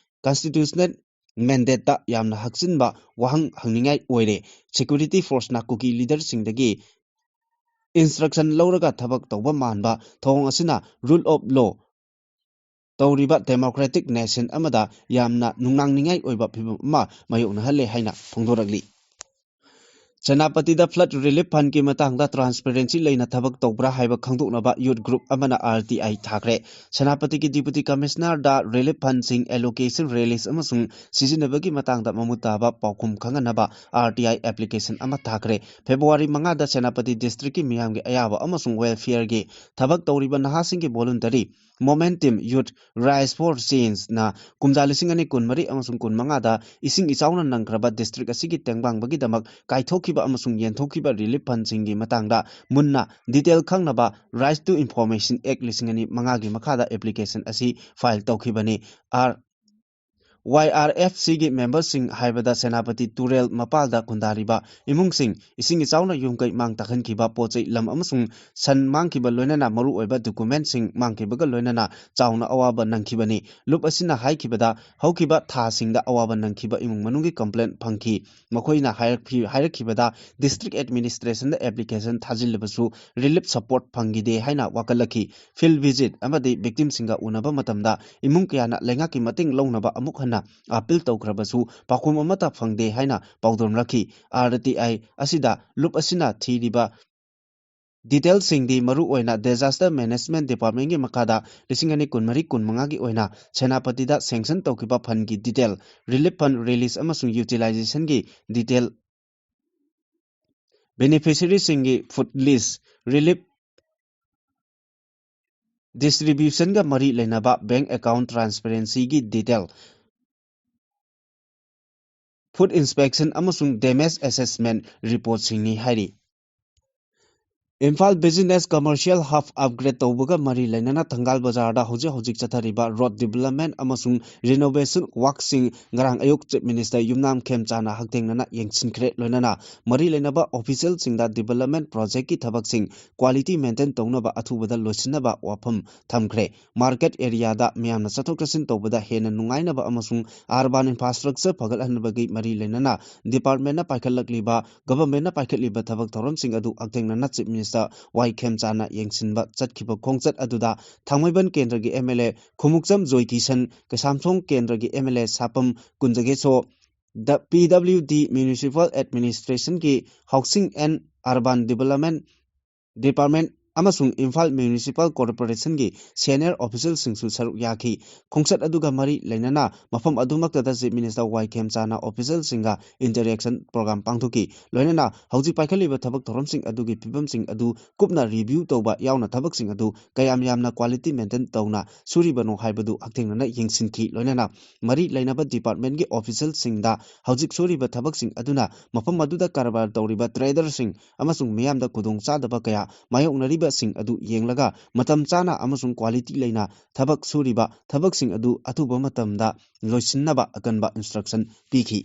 constitutional mandateꯇ ꯌꯥꯝꯅ ꯍꯛꯆꯤꯟꯕ ꯋꯥꯍꯪ ꯍꯪꯅꯤꯡꯉꯥꯏ ꯑꯣꯏꯔꯦ꯫ Security forceꯅ ꯀꯨꯀꯤ leaderꯁꯤꯡꯗꯒꯤ instruction ꯂꯧꯔꯒ ꯊꯕꯛ ꯇꯧꯕ ꯃꯥꯟꯕ ꯊꯧꯑꯣꯡ ꯑꯁꯤꯅ rule of law ꯇꯧꯔꯤꯕ democratic nation ꯑꯃꯗ ꯌꯥꯝꯅ ꯅꯨꯡꯅꯥꯡꯅꯤꯡꯉꯥꯏ ꯑꯣꯏꯕ ꯐꯤꯚꯝ ꯑꯃ ꯃꯥꯌꯣꯛꯅꯍꯜꯂꯦ ꯍꯥꯏꯅ ꯐꯣꯡꯗꯣꯔꯛꯂꯤ꯫ ꯁꯦꯅꯥꯄꯇꯤꯗ flood relief fundꯀꯤ ꯃꯇꯥꯡꯗ transparency ꯂꯩꯅ ꯊꯕꯛ ꯇꯧꯕ꯭ꯔꯥ ꯍꯥꯏꯕ ꯈꯪꯗꯣꯛꯅꯕ youth group ꯑꯃꯅ RTI ꯊꯥꯈ꯭ꯔꯦ꯫ ꯁꯦꯅꯥꯄꯇꯤꯒꯤ Deputy Commissionerꯗ relief fundꯁꯤꯡ allocation, release ꯑꯃꯁꯨꯡ ꯁꯤꯖꯤꯟꯅꯕꯒꯤ ꯃꯇꯥꯡꯗ ꯃꯃꯨꯠ ꯇꯥꯕ ꯄꯥꯎꯈꯨꯝ ꯈꯪꯍꯟꯅꯕ RTI application ꯑꯃ ꯊꯥꯈ꯭ꯔꯦ꯫ February ꯃꯉꯥꯗ ꯁꯦꯅꯥꯄꯇꯤ districtꯀꯤ ꯃꯤꯌꯥꯝꯒꯤ ꯑꯌꯥꯕ ꯑꯃꯁꯨꯡ welfareꯒꯤ ꯊꯕꯛ ꯇꯧꯔꯤꯕ ꯅꯍꯥꯁꯤꯡꯒꯤ voluntary Momentum Youth Rise for Changeꯅ ꯀꯨꯝꯖꯥ ꯂꯤꯁꯤꯡ ꯑꯅꯤ ꯀꯨꯟꯃꯔꯤ ꯑꯃꯁꯨꯡ ꯀꯨꯟꯃꯉꯥꯗ ꯏꯁꯤꯡ ꯏꯆꯥꯎꯅ ꯅꯪꯈ꯭ꯔꯕ district ꯑꯁꯤꯒꯤ ꯇꯦꯡꯕꯥꯡꯕꯒꯤꯗꯃꯛ ꯀꯥꯏꯊꯣꯛꯈꯤꯕ ꯑꯃꯁꯨꯡ ꯌꯦꯟꯊꯣꯛꯈꯤꯕ relief fundꯁꯤꯡꯒꯤ ꯃꯇꯥꯡꯗ ꯃꯨꯟꯅ detail ꯈꯪꯅꯕ Right to Information Act ꯂꯤꯁꯤꯡ ꯑꯅꯤ ꯃꯉꯥꯒꯤ ꯃꯈꯥꯗ application ꯑꯁꯤ file ꯇꯧꯈꯤꯕꯅꯤ꯫ R YRFCꯒꯤ memberꯁꯤꯡ ꯍꯥꯏꯕꯗ ꯁꯦꯅꯥꯄꯇꯤ ꯇꯨꯔꯦꯜ ꯃꯄꯥꯜꯗ ꯈꯨꯟꯗꯥꯔꯤꯕ ꯏꯃꯨꯡꯁꯤꯡ, ꯏꯁꯤꯡ ꯏꯆꯥꯎꯅ ꯌꯨꯝ ꯀꯩ ꯃꯥꯡ ꯇꯥꯛꯍꯟꯈꯤꯕ, ꯄꯣꯠ ꯆꯩ, ꯂꯝ ꯑꯃꯁꯨꯡ ꯁꯟ ꯃꯥꯡꯈꯤꯕ, ꯂꯣꯏꯅꯅ ꯃꯔꯨꯑꯣꯏꯕ documentꯁꯤꯡ ꯃꯥꯡꯈꯤꯕꯒ ꯂꯣꯏꯅꯅ ꯆꯥꯎꯅ ꯑꯋꯥꯕ ꯅꯪꯈꯤꯕꯅꯤ꯫ ꯂꯨꯞ ꯑꯁꯤꯅ ꯍꯥꯏꯈꯤꯕꯗ, ꯍꯧꯈꯤꯕ ꯊꯥꯁꯤꯡꯗ ꯑꯋꯥꯕ ꯅꯪꯈꯤꯕ ꯏꯃꯨꯡ ꯃꯅꯨꯡꯒꯤ complaint ꯐꯪꯈꯤ꯫ ꯃꯈꯣꯏꯅ ꯍꯥꯏꯔꯛꯈꯤ-, ꯍꯥꯏꯔꯛꯈꯤꯕꯗ, district administrationꯗ application ꯊꯥꯖꯤꯜꯂꯕꯁꯨ relief support ꯐꯪꯈꯤꯗꯦ ꯍꯥꯏꯅ ꯋꯥꯀꯠꯂꯛꯈꯤ꯫ Field visit ꯑꯃꯗꯤ victimꯁꯤꯡꯒ ꯎꯅꯕ ꯃꯇꯝꯗ ꯏꯃꯨꯡ ꯀꯌꯥꯅ ꯂꯩꯉꯥꯛꯀꯤ ꯃꯇꯦꯡ ꯂꯧꯅꯕ ꯑꯃꯨꯛ ꯍꯟꯅ ꯑꯄꯤꯜ ꯇꯧꯈ꯭ꯔꯕꯁꯨ ꯄꯥꯎꯈꯨꯝ ꯑꯃꯠꯇ ꯐꯪꯗꯦ ꯍꯥꯏꯅ ꯄꯥꯎꯗꯝꯂꯛꯈꯤ꯫ ꯑꯥꯔ ꯇꯤ ꯑꯥꯏ ꯑꯁꯤꯗ ꯂꯨꯞ ꯑꯁꯤꯅ ꯊꯤꯔꯤꯕ ꯗꯤꯇꯦꯜꯁꯤꯡꯗꯤ ꯃꯔꯨꯑꯣꯏꯅ Disaster Management Departmentꯀꯤ ꯃꯈꯥꯗ ꯂꯤꯁꯤꯡ ꯑꯅꯤ ꯀꯨꯟꯃꯔꯤ ꯀꯨꯟꯃꯉꯥꯒꯤ ꯑꯣꯏꯅ ꯁꯦꯅꯥꯄꯇꯤꯗ sanction ꯇꯧꯈꯤꯕ fundꯀꯤ detail, relief fund release ꯑꯃꯁꯨꯡ utilizationꯒꯤ detail, beneficiaryꯁꯤꯡꯒꯤ food list, relief distributionꯒ ꯃꯔꯤ ꯂꯩꯅꯕ bank account transparencyꯒꯤ detail, food inspection ꯑꯃꯁꯨꯡ damage assessment reportꯁꯤꯡꯅꯤ ꯍꯥꯏꯔꯤ꯫ Imphal Business Commercial Hub upgrade ꯇꯧꯕꯒ ꯃꯔꯤ ꯂꯩꯅꯅ ꯊꯪꯒꯥꯜ ꯕꯖꯥꯔꯗ ꯍꯧꯖꯤꯛ ꯍꯧꯖꯤꯛ ꯆꯠꯊꯔꯤꯕ road development ꯑꯃꯁꯨꯡ renovation workꯁꯤꯡ ꯉꯔꯥꯡ ꯑꯌꯨꯛ Chief Minister ꯌꯨꯝꯅꯥꯝ ꯈꯦꯝꯆꯥꯅ ꯍꯛꯊꯦꯡꯅꯅ ꯌꯦꯡꯁꯤꯟꯈ꯭ꯔꯦ꯫ ꯂꯣꯏꯅꯅ ꯃꯔꯤ ꯂꯩꯅꯕ officialꯁꯤꯡꯗ development projectꯀꯤ ꯊꯕꯛꯁꯤꯡ quality maintain ꯇꯧꯅꯕ ꯑꯊꯨꯕꯗ ꯂꯣꯏꯁꯤꯟꯅꯕ ꯋꯥꯐꯝ ꯊꯝꯈ꯭ꯔꯦ꯫ Market areaꯗ ꯃꯤꯌꯥꯝꯅ ꯆꯠꯊꯣꯛ ꯆꯠꯁꯤꯟ ꯇꯧꯕꯗ ꯍꯦꯟꯅ ꯅꯨꯡꯉꯥꯏꯅꯕ ꯑꯃꯁꯨꯡ urban infrastructure ꯐꯒꯠꯍꯟꯕꯒꯤ ꯃꯔꯤ ꯂꯩꯅꯅ departmentꯅ ꯄꯥꯏꯈꯠꯂꯛꯂꯤꯕ, governmentꯅ ꯄꯥꯏꯈꯠꯂꯤꯕ ꯊꯕꯛ ꯊꯧꯔꯝꯁꯤꯡ ꯑꯗꯨ ꯍꯛꯊꯦꯡꯅꯅ Chief Minister ꯋꯥꯏ ꯈꯦꯝꯆꯥꯅ ꯌꯦꯡꯁꯤꯟꯕ ꯆꯠꯈꯤꯕ ꯈꯣꯡꯆꯠ ꯑꯗꯨꯗ ꯊꯥꯡꯃꯩꯕꯟ ꯀꯦꯟꯗ꯭ꯔꯒꯤ M L A ꯈꯨꯃꯨꯛꯆꯝ ꯖꯣꯏꯀꯤꯁꯟ, ꯀꯩꯁꯥꯝꯊꯣꯡ ꯀꯦꯟꯗ꯭ꯔꯒꯤ M L A ꯁꯥꯄꯝ ꯀꯨꯟꯖꯒꯦꯁꯣ, the P W D Municipal Administrationꯒꯤ Housing and Urban Development Department ꯑꯃꯁꯨꯡ ꯏꯝꯐꯥꯜ Municipal Corporationꯒꯤ senior officialꯁꯤꯡꯁꯨ ꯁꯔꯨꯛ ꯌꯥꯈꯤ꯫ ꯈꯣꯡꯆꯠ ꯑꯗꯨꯒ ꯃꯔꯤ ꯂꯩꯅꯅ ꯃꯐꯝ ꯑꯗꯨꯃꯛꯇꯗ Chief Minister ꯋꯥꯏ ꯈꯦꯝꯆꯥꯅ officialꯁꯤꯡꯒ interaction program ꯄꯥꯡꯊꯣꯛꯈꯤ꯫ ꯂꯣꯏꯅꯅ ꯍꯧꯖꯤꯛ ꯄꯥꯏꯈꯠꯂꯤꯕ ꯊꯕꯛ ꯊꯧꯔꯝꯁꯤꯡ ꯑꯗꯨꯒꯤ ꯐꯤꯕꯝꯁꯤꯡ ꯑꯗꯨ ꯀꯨꯞꯅ review ꯇꯧꯕ ꯌꯥꯎꯅ ꯊꯕꯛꯁꯤꯡ ꯑꯗꯨ ꯀꯌꯥꯝ ꯌꯥꯝꯅ quality maintain ꯇꯧꯅ ꯁꯨꯔꯤꯕꯅꯣ ꯍꯥꯏꯕꯗꯨ ꯍꯛꯊꯦꯡꯅꯅ ꯌꯦꯡꯁꯤꯟꯈꯤ꯫ ꯂꯣꯏꯅꯅ ꯃꯔꯤ ꯂꯩꯅꯕ departmentꯀꯤ officialꯁꯤꯡꯗ ꯍꯧꯖꯤꯛ ꯁꯨꯔꯤꯕ ꯊꯕꯛꯁꯤꯡ ꯑꯗꯨꯅ ꯃꯐꯝ ꯑꯗꯨꯗ ꯀꯔꯕꯥꯔ ꯇꯧꯔꯤꯕ traderꯁꯤꯡ ꯑꯃꯁꯨꯡ ꯃꯤꯌꯥꯝꯗ ꯈꯨꯗꯣꯡꯆꯥꯗꯕ ꯀꯌꯥ ꯃꯥꯌꯣꯛꯅꯔꯤꯕꯁꯤꯡ ꯑꯗꯨ ꯌꯦꯡꯂꯒ ꯃꯇꯝ ꯆꯥꯅ ꯑꯃꯁꯨꯡ quality ꯂꯩꯅ ꯊꯕꯛ ꯁꯨꯔꯤꯕ ꯊꯕꯛꯁꯤꯡ ꯑꯗꯨ ꯑꯊꯨꯕ ꯃꯇꯝꯗ ꯂꯣꯏꯁꯤꯟꯅꯕ ꯑꯀꯟꯕ instruction ꯄꯤꯈꯤ꯫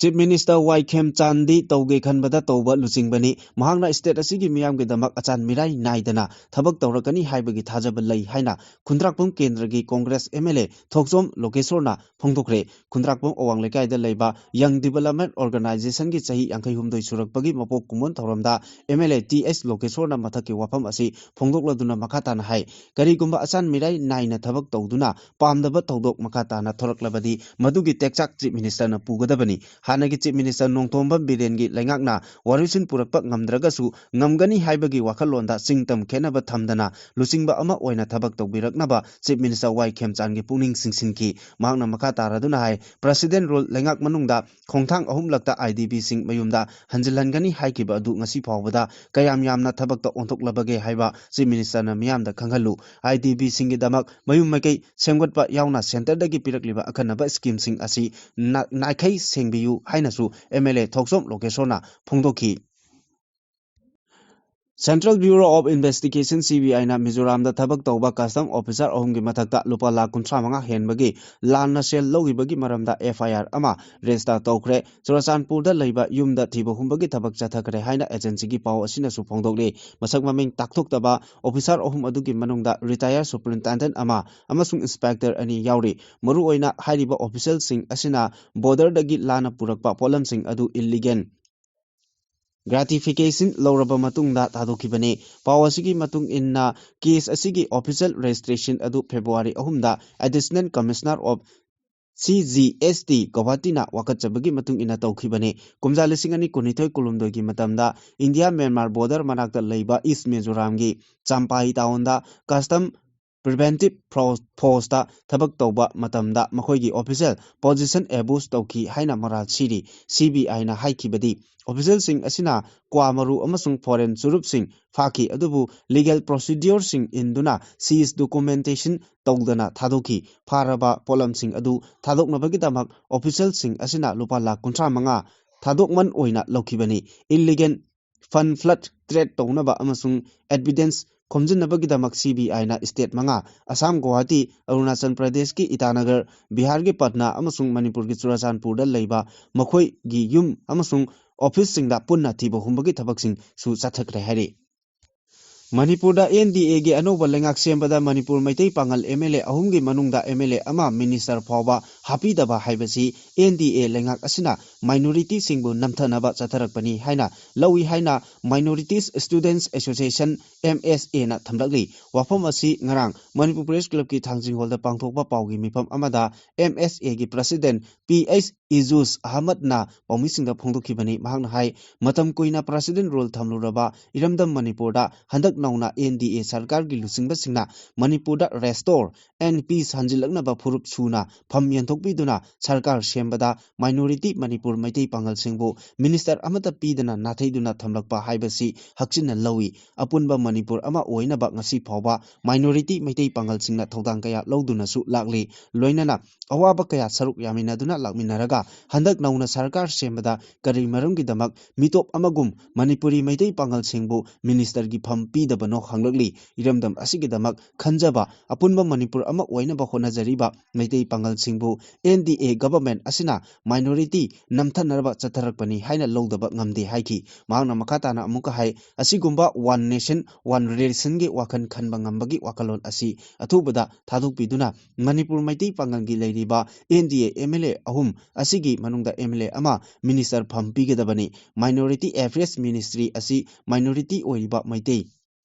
Chief Minister ꯋꯥꯏ ꯈꯦꯝꯆꯥꯟꯗꯤ ꯇꯧꯒꯦ ꯈꯟꯕꯗ ꯇꯧꯕ ꯂꯨꯆꯤꯡꯕꯅꯤ꯫ ꯃꯍꯥꯛꯅ state ꯑꯁꯤꯒꯤ ꯃꯤꯌꯥꯝꯒꯤꯗꯃꯛ ꯑꯆꯥꯟ ꯃꯤꯔꯥꯏ ꯅꯥꯏꯗꯅ ꯊꯕꯛ ꯇꯧꯔꯛꯀꯅꯤ ꯍꯥꯏꯕꯒꯤ ꯊꯥꯖꯕ ꯂꯩ ꯍꯥꯏꯅ ꯈꯨꯟꯗ꯭ꯔꯥꯛꯄꯝ ꯀꯦꯟꯗ꯭ꯔꯒꯤ Congress M L A ꯊꯣꯛꯆꯣꯝ ꯂꯣꯀꯦꯁꯣꯔꯅ ꯐꯣꯡꯗꯣꯛꯈ꯭ꯔꯦ꯫ ꯈꯨꯟꯗ꯭ꯔꯥꯛꯄꯝ ꯑꯋꯥꯡ ꯂꯩꯀꯥꯏꯗ ꯂꯩꯕ Young Development Organization ꯒꯤ ꯆꯍꯤ ꯌꯥꯡꯈꯩ ꯍꯨꯝꯗꯣꯏ ꯁꯨꯔꯛꯄꯒꯤ ꯃꯄꯣꯛ ꯀꯨꯝꯑꯣꯟ ꯊꯧꯔꯝꯗ M L A T H ꯂꯣꯀꯦꯁꯣꯔꯅ ꯃꯊꯛꯀꯤ ꯋꯥꯐꯝ ꯑꯁꯤ ꯐꯣꯡꯗꯣꯛꯂꯗꯨꯅ ꯃꯈꯥ ꯇꯥꯅ ꯍꯥꯏ, ꯀꯔꯤꯒꯨꯝꯕ ꯑꯆꯥꯟ ꯃꯤꯔꯥꯏ ꯅꯥꯏꯅ ꯊꯕꯛ ꯇꯧꯗꯨꯅ ꯄꯥꯝꯗꯕ ꯊꯧꯗꯣꯛ ꯃꯈꯥ ꯇꯥꯅ ꯊꯣꯔꯛꯂꯕꯗꯤ ꯃꯗꯨꯒꯤ ꯇꯦꯛꯆꯥꯛ Chief Minister ꯅ ꯄꯨꯒꯗꯕꯅꯤ꯫ ꯍꯥꯟꯅꯒꯤ Chief Minister ꯅꯣꯡꯊꯣꯝꯕꯝ ꯕꯤꯔꯦꯟꯒꯤ ꯂꯩꯉꯥꯛꯅ ꯋꯥꯔꯣꯏꯁꯤꯟ ꯄꯨꯔꯛꯄ ꯉꯝꯗ꯭ꯔꯒꯁꯨ ꯉꯝꯒꯅꯤ ꯍꯥꯏꯕꯒꯤ ꯋꯥꯈꯜꯂꯣꯟꯗ ꯆꯤꯡꯇꯝ ꯈꯦꯠꯅꯕ ꯊꯝꯗꯅ ꯂꯨꯆꯤꯡꯕ ꯑꯃ ꯑꯣꯏꯅ ꯊꯕꯛ ꯇꯧꯕꯤꯔꯛꯅꯕ Chief Minister ꯋꯥꯏ ꯈꯦꯝꯆꯥꯟꯒꯤ ꯄꯨꯛꯅꯤꯡ ꯆꯤꯡꯁꯤꯟꯈꯤ꯫ ꯃꯍꯥꯛꯅ ꯃꯈꯥ ꯇꯥꯔꯗꯨꯅ ꯍꯥꯏ, President Rule ꯂꯩꯉꯥꯛ ꯃꯅꯨꯡꯗ ꯈꯣꯡꯊꯥꯡ ꯑꯍꯨꯝꯂꯛꯇ I D P ꯁꯤꯡ ꯃꯌꯨꯝꯗ ꯍꯟꯖꯤꯜꯍꯟꯒꯅꯤ ꯍꯥꯏꯈꯤꯕ ꯑꯗꯨ ꯉꯁꯤ ꯐꯥꯎꯕꯗ ꯀꯌꯥꯝ ꯌꯥꯝꯅ ꯊꯕꯛꯇ ꯑꯣꯟꯊꯣꯛꯂꯕꯒꯦ ꯍꯥꯏꯕ Chief Minister ꯅ ꯃꯤꯌꯥꯝꯗ ꯈꯪꯍꯜꯂꯨ꯫ I D P ꯁꯤꯡꯒꯤꯗꯃꯛ ꯃꯌꯨꯝ ꯃꯀꯩ ꯁꯦꯝꯒꯠꯄ ꯌꯥꯎꯅ centre ꯗꯒꯤ ꯄꯤꯔꯛꯂꯤꯕ ꯑꯈꯟꯅꯕ scheme ꯁꯤꯡ ꯑꯁꯤ ꯅꯥ-, ꯅꯥꯏꯈꯩ ꯁꯦꯡꯕꯤꯌꯨ ꯍꯥꯏꯅꯁꯨ M L A ꯊꯣꯛꯆꯣꯝ ꯂꯣꯀꯦꯁꯣꯔꯅ ꯐꯣꯡꯗꯣꯛꯈꯤ꯫ Central Bureau of Investigation, C B I ꯅ ꯃꯤꯖꯣꯔꯥꯝꯗ ꯊꯕꯛ ꯇꯧꯕ custom officer ꯑꯍꯨꯝꯒꯤ ꯃꯊꯛꯇ ꯂꯨꯄꯥ ꯂꯥꯈ ꯀꯨꯟꯊ꯭ꯔꯥ ꯃꯉꯥ ꯍꯦꯟꯕꯒꯤ ꯂꯥꯟꯅ ꯁꯦꯜ ꯂꯧꯈꯤꯕꯒꯤ ꯃꯔꯝꯗ F I R ꯑꯃ register ꯇꯧꯈ꯭ꯔꯦ꯫ ꯆꯨꯔꯆꯥꯟꯄꯨꯔꯗ ꯂꯩꯕ ꯌꯨꯝꯗ ꯊꯤꯕ ꯍꯨꯝꯕꯒꯤ ꯊꯕꯛ ꯆꯠꯊꯈ꯭ꯔꯦ ꯍꯥꯏꯅ agency ꯒꯤ ꯄꯥꯎ ꯑꯁꯤꯅꯁꯨ ꯐꯣꯡꯗꯣꯛꯂꯤ꯫ ꯃꯁꯛ ꯃꯃꯤꯡ ꯇꯥꯛꯊꯣꯛꯇꯕ officer ꯑꯍꯨꯝ ꯑꯗꯨꯒꯤ ꯃꯅꯨꯡꯗ retired superintendent ꯑꯃ ꯑꯃꯁꯨꯡ inspector ꯑꯅꯤ ꯌꯥꯎꯔꯤ꯫ ꯃꯔꯨꯑꯣꯏꯅ ꯍꯥꯏꯔꯤꯕ official ꯁꯤꯡ ꯑꯁꯤꯅ border ꯗꯒꯤ ꯂꯥꯟꯅ ꯄꯨꯔꯛꯄ ꯄꯣꯠꯂꯝꯁꯤꯡ ꯑꯗꯨ illegal gratification ꯂꯧꯔꯕ ꯃꯇꯨꯡꯗ ꯊꯥꯗꯣꯛꯈꯤꯕꯅꯤ꯫ ꯄꯥꯎ ꯑꯁꯤꯒꯤ ꯃꯇꯨꯡ ꯏꯟꯅ, case ꯑꯁꯤꯒꯤ official registration ꯑꯗꯨ February ꯑꯍꯨꯝꯗ Additional Commissioner of C G S T ꯒꯧꯍꯥꯇꯤꯅ ꯋꯥꯀꯠꯆꯕꯒꯤ ꯃꯇꯨꯡ ꯏꯟꯅ ꯇꯧꯈꯤꯕꯅꯤ꯫ ꯀꯨꯝꯖꯥ ꯂꯤꯁꯤꯡ ꯑꯅꯤ ꯀꯨꯟꯅꯤꯊꯣꯏ ꯀꯨꯟꯍꯨꯝꯗꯣꯏꯒꯤ ꯃꯇꯝꯗ ꯏꯟꯗꯤꯌꯥ ꯃ꯭ꯌꯥꯟꯃꯥꯔ border ꯃꯅꯥꯛꯇ ꯂꯩꯕ East ꯃꯤꯖꯣꯔꯥꯝꯒꯤ ꯆꯥꯝꯄꯥꯏ town ꯗ custom preventive force ꯇ ꯊꯕꯛ ꯇꯧꯕ ꯃꯇꯝꯗ ꯃꯈꯣꯏꯒꯤ official position abuse ꯇꯧꯈꯤ ꯍꯥꯏꯅ ꯃꯔꯥꯜ ꯁꯤꯔꯤ꯫ C B I ꯅ ꯍꯥꯏꯈꯤꯕꯗꯤ, official ꯁꯤꯡ ꯑꯁꯤꯅ ꯀ꯭ꯋꯥ ꯃꯔꯨ ꯑꯃꯁꯨꯡ foreign ꯆꯨꯔꯨꯞꯁꯤꯡ ꯐꯥꯈꯤ, ꯑꯗꯨꯕꯨ legal procedure ꯁꯤꯡ ꯏꯟꯗꯨꯅ seize documentation ꯇꯧꯗꯅ ꯊꯥꯗꯣꯛꯈꯤ꯫ ꯐꯥꯔꯕ ꯄꯣꯠꯂꯝꯁꯤꯡ ꯑꯗꯨ ꯊꯥꯗꯣꯛꯅꯕꯒꯤꯗꯃꯛ official ꯁꯤꯡ ꯑꯁꯤꯅ ꯂꯨꯄꯥ ꯂꯥꯈ ꯀꯨꯟꯊ꯭ꯔꯥ ꯃꯉꯥ ꯊꯥꯗꯣꯛꯃꯟ ꯑꯣꯏꯅ ꯂꯧꯈꯤꯕꯅꯤ꯫ Illegal fund flow track ꯇꯧꯅꯕ ꯑꯃꯁꯨꯡ evidence ꯈꯣꯝꯖꯤꯟꯅꯕꯒꯤꯗꯃꯛ ꯁꯤ ꯕꯤ ꯑꯥꯏꯅ ꯁ꯭ꯇꯦꯠ ꯃꯉꯥ, ꯑꯁꯥꯝ ꯒꯨꯋꯥꯍꯥꯇꯤ, ꯑꯔꯨꯅꯥꯆꯜ ꯄ꯭ꯔꯗꯦꯁꯀꯤ ꯏꯇꯥꯅꯒꯔ, ꯕꯤꯍꯥꯔꯒꯤ ꯄꯠꯅꯥ ꯑꯃꯁꯨꯡ ꯃꯅꯤꯄꯨꯔꯒꯤ ꯆꯨꯔꯥꯆꯥꯟꯄꯨꯔꯗ ꯂꯩꯕ ꯃꯈꯣꯏꯒꯤ ꯌꯨꯝ ꯑꯃꯁꯨꯡ ꯑꯣꯐꯤꯁꯁꯤꯡꯗ ꯄꯨꯟꯅ ꯊꯤꯕ ꯍꯨꯝꯕꯒꯤ ꯊꯕꯛꯁꯤꯡꯁꯨ ꯆꯠꯊꯈ꯭ꯔꯦ ꯍꯥꯏꯔꯤ꯫ ꯃꯅꯤꯄꯨꯔꯗ ꯑꯦꯟ ꯗꯤ ꯑꯦꯒꯤ ꯑꯅꯧꯕ ꯂꯩꯉꯥꯛ ꯁꯦꯝꯕꯗ ꯃꯅꯤꯄꯨꯔ ꯃꯩꯇꯩ ꯄꯥꯉꯜ ꯑꯦꯝ ꯑꯦꯜ ꯑꯦ ꯑꯍꯨꯝꯒꯤ ꯃꯅꯨꯡꯗ ꯑꯦꯝ ꯑꯦꯜ ꯑꯦ ꯑꯃ ꯃꯤꯅꯤꯁꯇꯔ ꯐꯥꯎꯕ ꯍꯥꯞꯄꯤꯗꯕ ꯍꯥꯏꯕꯁꯤ ꯑꯦꯟ ꯗꯤ ꯑꯦ ꯂꯩꯉꯥꯛ ꯑꯁꯤꯅ ꯃꯥꯏꯅꯣꯔꯤꯇꯤꯁꯤꯡꯕꯨ ꯅꯝꯊꯅꯕ ꯆꯠꯊꯔꯛꯄꯅꯤ ꯍꯥꯏꯅ ꯂꯧꯏ ꯍꯥꯏꯅ Minorities Students Association, ꯑꯦꯝ ꯑꯦꯁ ꯑꯦꯅ ꯊꯝꯂꯛꯂꯤ꯫ ꯋꯥꯐꯝ ꯑꯁꯤ ꯉꯔꯥꯡ ꯃꯅꯤꯄꯨꯔ ꯄ꯭ꯔꯦꯁ ꯀ꯭ꯂꯕꯀꯤ ꯊꯥꯡꯖꯤꯡ ꯍꯣꯜꯗ ꯄꯥꯡꯊꯣꯛꯄ ꯄꯥꯎꯒꯤ ꯃꯤꯐꯝ ꯑꯃꯗ ꯑꯦꯝ ꯑꯦꯁ ꯑꯦꯒꯤ ꯄ꯭ꯔꯁꯤꯗꯦꯟ ꯄꯤ ꯑꯩꯆ ꯏꯖꯨꯁ ꯑꯍꯃꯗꯅ ꯄꯥꯎꯃꯤꯁꯤꯡꯗ ꯐꯣꯡꯗꯣꯛꯈꯤꯕꯅꯤ꯫ ꯃꯍꯥꯛꯅ ꯍꯥꯏ, ꯃꯇꯝ ꯀꯨꯏꯅ ꯄ꯭ꯔꯁꯤꯗꯦꯟ ꯔꯨꯜ ꯊꯝꯂꯨꯔꯕ ꯏꯔꯝꯗꯝ ꯃꯅꯤꯄꯨꯔꯗ ꯍꯟꯗꯛ ꯅꯧꯅ ꯑꯦꯟ ꯗꯤ ꯑꯦ ꯁꯔꯀꯥꯔꯒꯤ ꯂꯨꯆꯤꯡꯕꯁꯤꯡꯅ ꯃꯅꯤꯄꯨꯔꯗ ꯔꯦꯁꯇꯣꯔ ꯑꯦꯟ ꯄꯤꯁ ꯍꯟꯖꯤꯜꯂꯛꯅꯕ ꯐꯨꯔꯨꯞ ꯁꯨꯅ ꯐꯝ ꯌꯦꯟꯊꯣꯛꯄꯤꯗꯨꯅ ꯁꯔꯀꯥꯔ ꯁꯦꯝꯕꯗ ꯃꯥꯏꯅꯣꯔꯤꯇꯤ ꯃꯅꯤꯄꯨꯔ ꯃꯩꯇꯩ ꯄꯥꯉꯜꯁꯤꯡꯕꯨ ꯃꯤꯅꯤꯁꯇꯔ ꯑꯃꯠꯇ ꯄꯤꯗꯅ ꯅꯥꯊꯩꯗꯨꯅ ꯊꯝꯂꯛꯄ ꯍꯥꯏꯕꯁꯤ ꯍꯛꯆꯤꯟꯅ ꯂꯧꯏ꯫ ꯑꯄꯨꯟꯕ ꯃꯅꯤꯄꯨꯔ ꯑꯃ ꯑꯣꯏꯅꯕ ꯉꯁꯤ ꯐꯥꯎꯕ ꯃꯥꯏꯅꯣꯔꯤꯇꯤ ꯃꯩꯇꯩ ꯄꯥꯉꯜꯁꯤꯡꯅ ꯊꯧꯗꯥꯡ ꯀꯌꯥ ꯂꯧꯗꯨꯅꯁꯨ ꯂꯥꯛꯂꯤ꯫ ꯂꯣꯏꯅꯅ ꯑꯋꯥꯕ ꯀꯌꯥ ꯁꯔꯨꯛ ꯌꯥꯃꯤꯟꯅꯗꯨꯅ ꯂꯥꯛꯃꯤꯟꯅꯔꯒ ꯍꯟꯗꯛ ꯅꯧꯅ ꯁꯔꯀꯥꯔ ꯁꯦꯝꯕꯗ ꯀꯔꯤ ꯃꯔꯝꯒꯤꯗꯃꯛ ꯃꯤꯇꯣꯞ ꯑꯃꯒꯨꯝ ꯃꯅꯤꯄꯨꯔꯤ ꯃꯩꯇꯩ ꯄꯥꯉꯜꯁꯤꯡꯕꯨ ꯃꯤꯅꯤꯁꯇꯔꯒꯤ ꯐꯝ ꯄꯤꯗꯕꯅꯣ ꯈꯪꯂꯛꯂꯤ꯫ ꯏꯔꯝꯗꯝ ꯑꯁꯤꯒꯤꯗꯃꯛ ꯈꯟꯖꯕ, ꯑꯄꯨꯟꯕ ꯃꯅꯤꯄꯨꯔ ꯑꯃ ꯑꯣꯏꯅꯕ ꯍꯣꯠꯅꯖꯔꯤꯕ ꯃꯩꯇꯩ ꯄꯥꯉꯜꯁꯤꯡꯕꯨ ꯑꯦꯟ ꯗꯤ ꯑꯦ ꯒꯚꯔꯟꯃꯦꯟꯠ ꯑꯁꯤꯅ ꯃꯥꯏꯅꯣꯔꯤꯇꯤ ꯅꯝꯊꯅꯕ ꯆꯠꯊꯔꯛꯄꯅꯤ ꯍꯥꯏꯅ ꯂꯧꯗꯕ ꯉꯝꯗꯦ ꯍꯥꯏꯈꯤ꯫ ꯃꯍꯥꯛꯅ ꯃꯈꯥ ꯇꯥꯅ ꯑꯃꯨꯛꯀ ꯍꯥꯏ, ꯑꯁꯤꯒꯨꯝꯕ ꯋꯥꯟ ꯅꯦꯁꯟ ꯋꯥꯟ ꯔꯦꯁꯟꯒꯤ ꯋꯥꯈꯜ ꯈꯟꯕ ꯉꯝꯕꯒꯤ ꯋꯥꯈꯜꯂꯣꯟ ꯑꯁꯤ ꯑꯊꯨꯕꯗ ꯊꯥꯗꯣꯛꯄꯤꯗꯨꯅ ꯃꯅꯤꯄꯨꯔ ꯃꯩꯇꯩ ꯄꯥꯉꯜꯒꯤ ꯂꯩꯔꯤꯕ N D A M L ꯑꯦ ꯑꯍꯨꯝ ꯑꯁꯤꯒꯤ ꯃꯅꯨꯡꯗ ꯑꯦꯝ ꯑꯦꯜ ꯑꯦ ꯑꯃ ꯃꯤꯅꯤꯁꯇꯔ ꯐꯝ ꯄꯤꯒꯗꯕꯅꯤ꯫ ꯃꯥꯏꯅꯣꯔꯤꯇꯤ ꯑꯦꯐꯤꯌꯔꯁ ꯃꯤꯅꯤꯁꯇ꯭ꯔꯤ ꯑꯁꯤ ꯃꯥꯏꯅꯣꯔꯤꯇꯤ ꯑꯣꯏꯔꯤꯕ ꯃꯩꯇꯩ,